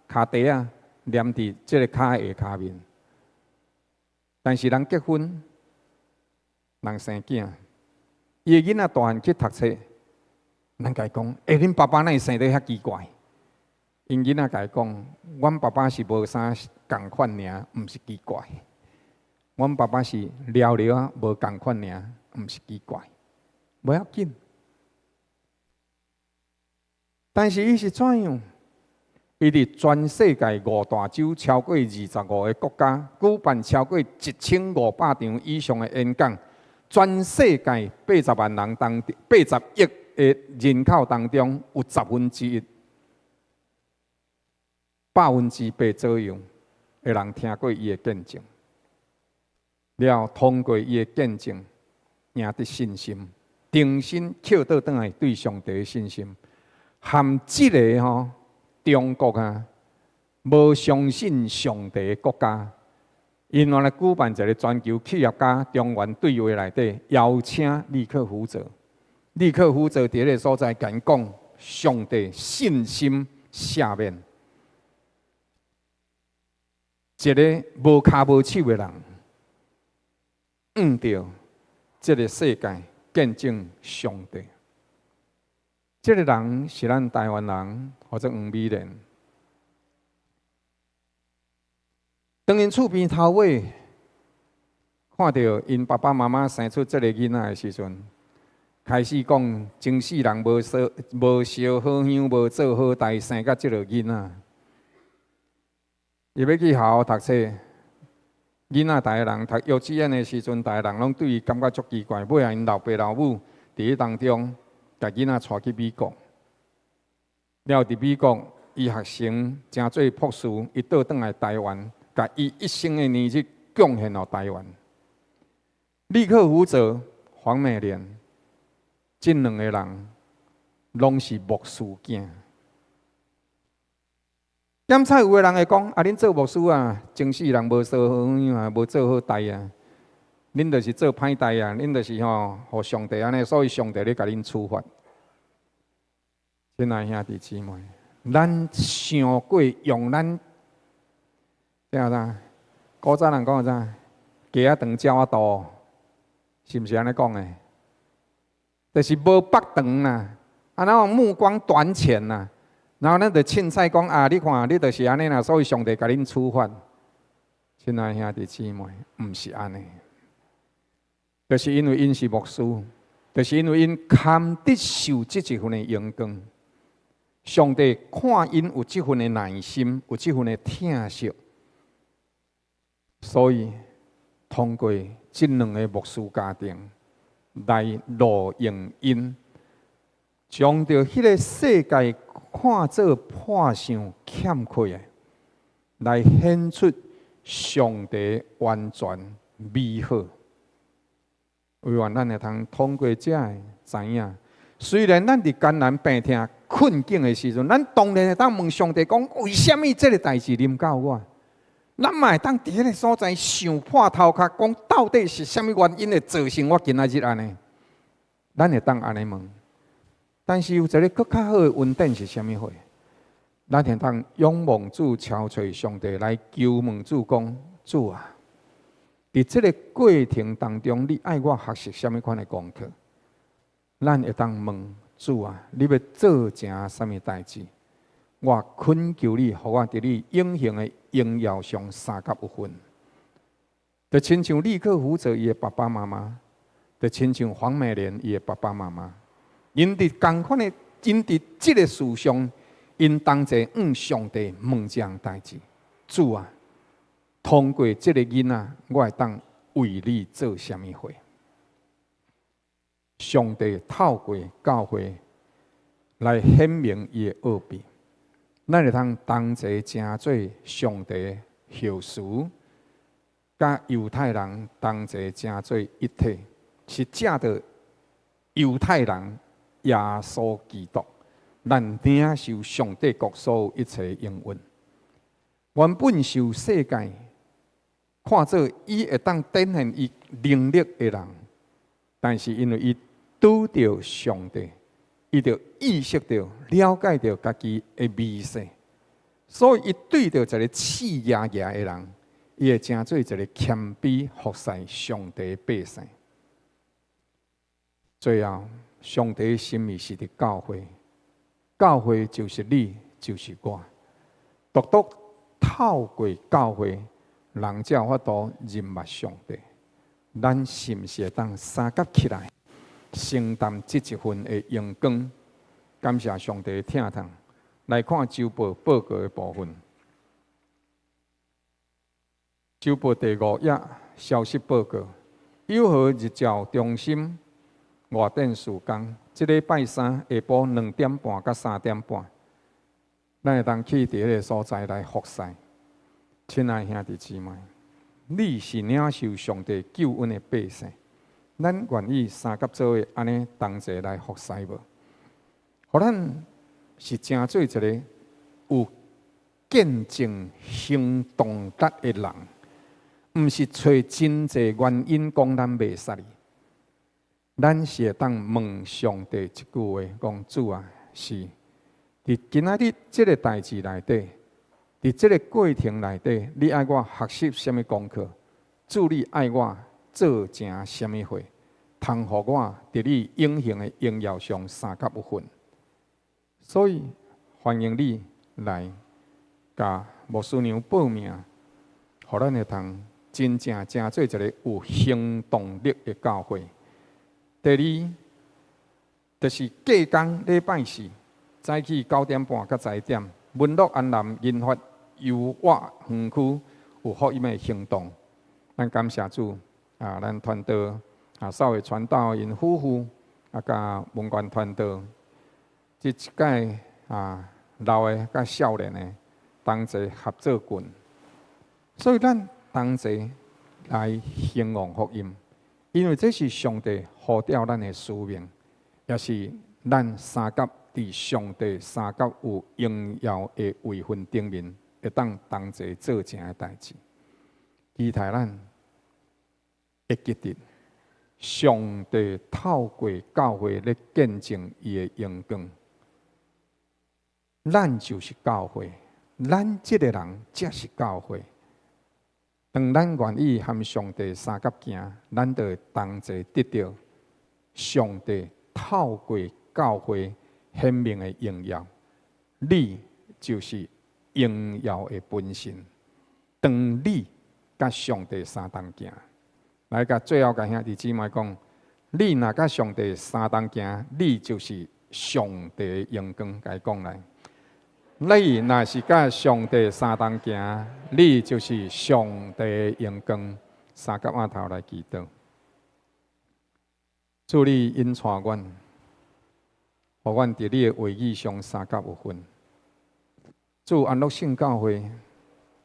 跤蹄仔黏佇這个跤下跤面。但是人結婚，人生囝，伊的囡仔大漢去讀冊，咱共伊講，欸，恁爸爸哪會生得遐奇怪？𪜶囡仔共伊講，阮爸爸是無啥仝款爾，毋是奇怪。阮爸爸是了了啊，無仝款爾，毋是奇怪，無要緊。但是伊是怎樣？伊佇全世界五大洲，超過25個國家，舉辦超過1500場以上的演講，全世界80萬人當80億的人口當中，有1/10，8%左右的人聽過伊的見證，了通過伊的見證，贏得信心，重新拾倒轉來對上帝的信心，含這个吼中國啊，無相信上帝的國家，𪜶原來舉辦一个全球企業家中原對話內底，邀請李克福澤，李克福澤佇彼个所在，共𪜶講上帝信心赦免，一个無跤無手的人，向著這个世界見證上帝。這个人是咱台灣人，號做黃美蓮。當𪜶厝邊頭尾看著𪜶爸爸媽媽生出這个囡仔的時陣，開始講前世人無燒好香，無做好代，生甲這个囡仔。伊欲去學校讀冊，囡仔逐个人讀幼稚園的時陣，逐个人攏對伊感覺足奇怪。尾仔𪜶老爸老母佇彼當中，共囡仔帶去美國。了佇美國，伊學成成做博士，伊倒轉來台灣，共伊一生的年日貢獻予台灣。李克福澤、黃美蓮，這兩个人攏是牧師囝。檢查有的人會講：啊，恁做牧師啊，前世人無燒好香啊，無做好代啊，恁就是做歹代啊，恁就是吼，予上帝按呢，所以上帝咧共恁處罰。親愛兄弟姊妹，咱傷過用咱，這啥？古早人講的啥？雞仔長鳥仔肚，是毋是按呢講的？就是無腹長啦，啊，然後目光短淺啦，然後咱就凊彩講啊，你看你就是按呢啦，所以上帝共恁處罰。親愛兄弟姊妹，毋是按呢，就是因為𪜶是牧師，就是因為𪜶堪得受這一份的榮光。上帝看𪜶有這份的耐心，有這份的疼惜，所以通過這兩个牧師家庭來錄用𪜶，將著彼个世界看做破相欠缺的，來顯出上帝完全美好。惟願咱會通通過這个知影，雖然咱佇艱難病痛困境的時陣，咱當然會當問上帝講：為啥物這个代誌臨到我？咱嘛會當佇彼个所在想破頭殼，講到底是啥物原因會造成我今仔日按呢？咱會當按呢問。但是有一个閣較好的恩典是啥物貨？咱會當仰望主，敲揣上帝來求問主講：主啊，佇這个過程當中，你愛我學習啥物款的功課？咱會當問主啊，你欲做成啥物代誌？我懇求你，予我佇你永恆的榮耀上相佮有份。就親像李克福澤伊的爸爸媽媽，就親像黃美蓮伊的爸爸媽媽，𪜶佇仝款的，𪜶佇這个事上，𪜶同齊向上帝問這項代誌。主啊，通過這个囡仔，我會當為你做啥物貨？上帝透過教會來顯明伊的奧秘，咱會通同齊成做上帝後嗣，佮猶太人同齊成做一體，是藉著猶太人耶穌基督，咱領受上帝國所有一切應允。原本受世界看做伊會當展現伊能力的人，但是因為伊拄著上帝，伊就意識著、了解著家己的微細，所以伊對著一个刺牙牙的人，伊會成做一个謙卑服侍上帝的百姓。最後，上帝的心意是佇教會，教會就是你，就是我，獨獨透過教會，人才有法度認捌上帝。咱是毋是會當相佮起來，承擔這一份的榮光？感謝上帝的疼痛。來看週報報告的部分。週報第五頁消息報告：友和日照中心外展事工，這禮拜三下晡2點半到3點半，咱會當去佇彼个所在來服侍。親愛兄弟姊妹，你是領受上帝救恩的百姓，咱願意相佮做伙按呢同齊來服侍無？予咱是成做一个有見證行動力的人，毋是揣真濟原因講咱袂使。咱是會當問上帝一句話，講主啊，是佇今仔日這个代誌內底，佇這个過程內底，你愛我學習啥物功課？主你愛我做成啥物貨？通予我佇你永恆的榮耀上相佮有份。所以歡迎你來共牧師娘報名，予咱會通真正成做一个有行動力的教會。第二，就是隔工禮拜四早起9點半到10點，文樂安南銀髮優活園區有福音的行動。咱感謝主啊！咱傳道啊，少偉傳道𪜶夫婦啊，佮文官傳道，這一屆啊老的佮少年的同齊合作群，所以咱同齊來興旺福音，因為這是上帝呼召咱的使命，也是咱相佮佇上帝相佮有榮耀的位份頂面，會當同齊做成的代誌。期待咱會記得，上帝透過教會咧見證伊的榮光。咱就是教會，咱這个人才是教會。當咱願意和上帝相佮行，咱就會同齊得著上帝透過教會顯明的榮耀。你就是榮耀的本身。當你佮上帝相同行，來共最後共兄弟姊妹講，你若佮上帝相同行，你就是上帝的榮光。共伊講來，你若是佮上帝相同行，你就是上帝的榮光。相佮按頭來祈禱，主你引帶阮，予阮佇你的話語上相佮有份。主安樂聖教會，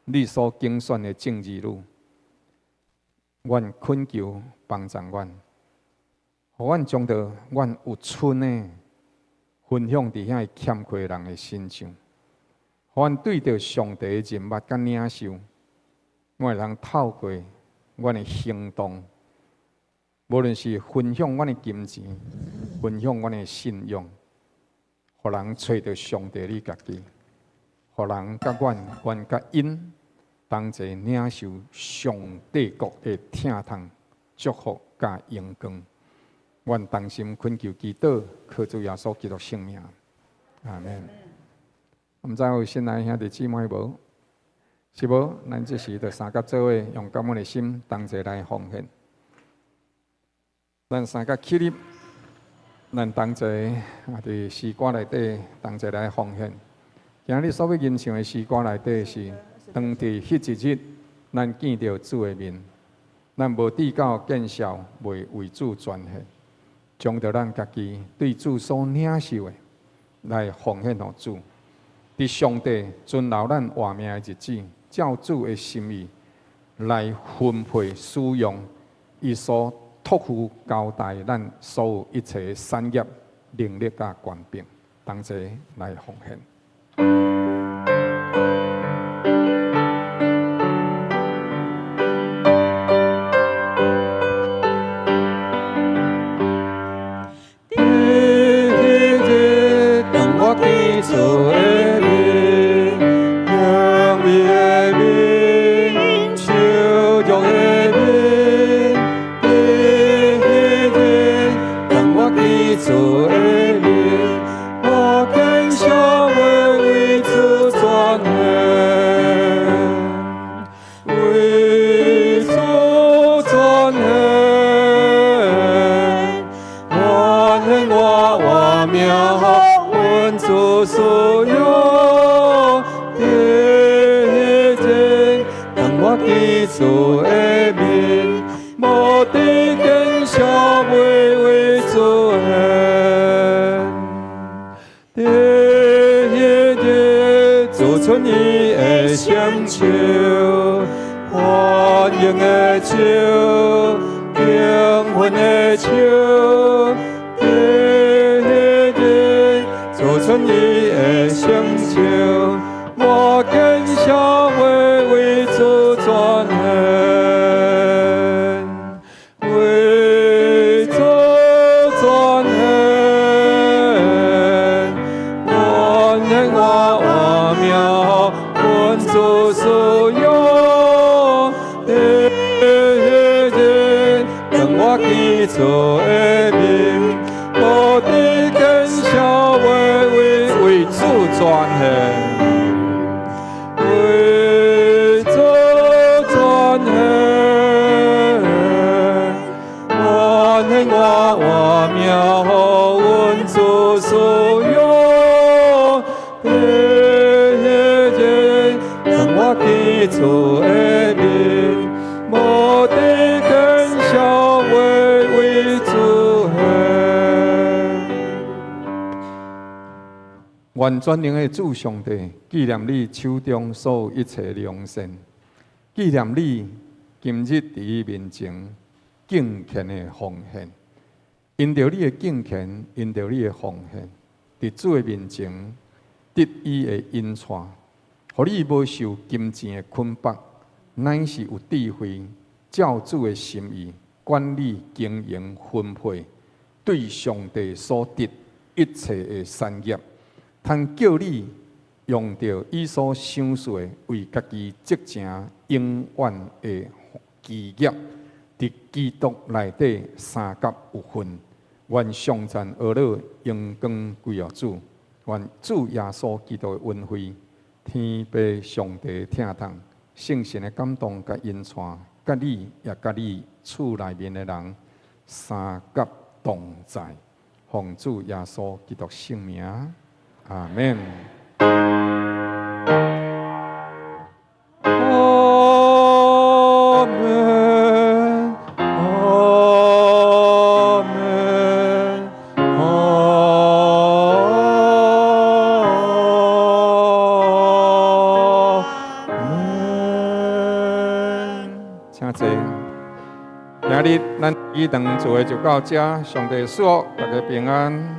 你所揀選的眾兒女，阮懇求幫助阮，予阮將著阮有賰的分享佇遐欠缺人的身上，予阮對著上帝的人脈佮領袖，阮會通透過阮的行動，無論是分享阮的金錢，分享阮的信仰，予人揣著上帝你家己，予人佮阮，阮佮𪜶同齊領受上帝國的疼痛、祝福佮榮光。阮同心懇求祈禱，靠主耶穌基督聖名，阿門。毋知有新來兄弟姊妹無？是無？咱這時就三佮做伙，用感恩的心同齊來奉獻。咱三佮起立，咱同齊啊，佇詩歌內底同齊來奉獻。今日所欲吟唱的詩歌內底是，當佇彼一日，咱見著主的面，咱無至到見笑，袂為主捐獻，將著咱家己對主所領受的來奉獻予主。佇上帝存留咱活命的日子，照主的心意來分配使用，伊所託付交代咱所有一切產業、能力佮權柄，同齊來奉獻。彼日當我見主的面，榮美的面，笑容的面。彼日當我見主的面，我見笑袂為主轉現，為主轉現，願我活命予阮主使用。彼日當我見主的面，無知見笑袂為主獻。彼日主伸伊的雙手，歡迎的手，興奮的手。彼日主伸伊的雙手，我見笑袂為主轉現，為主轉現，願我活命予阮主使用。彼日當我見主的面，無知見笑袂為主轉現，為主轉現，願我活命予阮主使用。彼日當我見主的面，無知見笑袂為主獻。願全能的主上帝紀念你手中所有一切良善，紀念你今日佇伊面前敬虔的奉獻。因著你的敬虔，因著你的奉獻，佇主的面前得伊的引帶，予你無受金錢的捆綁，乃是有智慧，照主的心意管理經營分配，對上帝所得一切的產業，通叫你用著伊所賞賜的，為家己積成永遠的基業，佇基督內底相佮有份。願頌讚呵咾榮光歸予主，願主耶穌基督的恩惠、天父上帝疼痛、聖神的感動佮引帶，佮你也佮你厝內面的人相佮同在，奉主耶穌基督聖名，阿門。阿門，阿門，阿門。仔日咱禮堂聚會就到這，上帝賜福大家平安。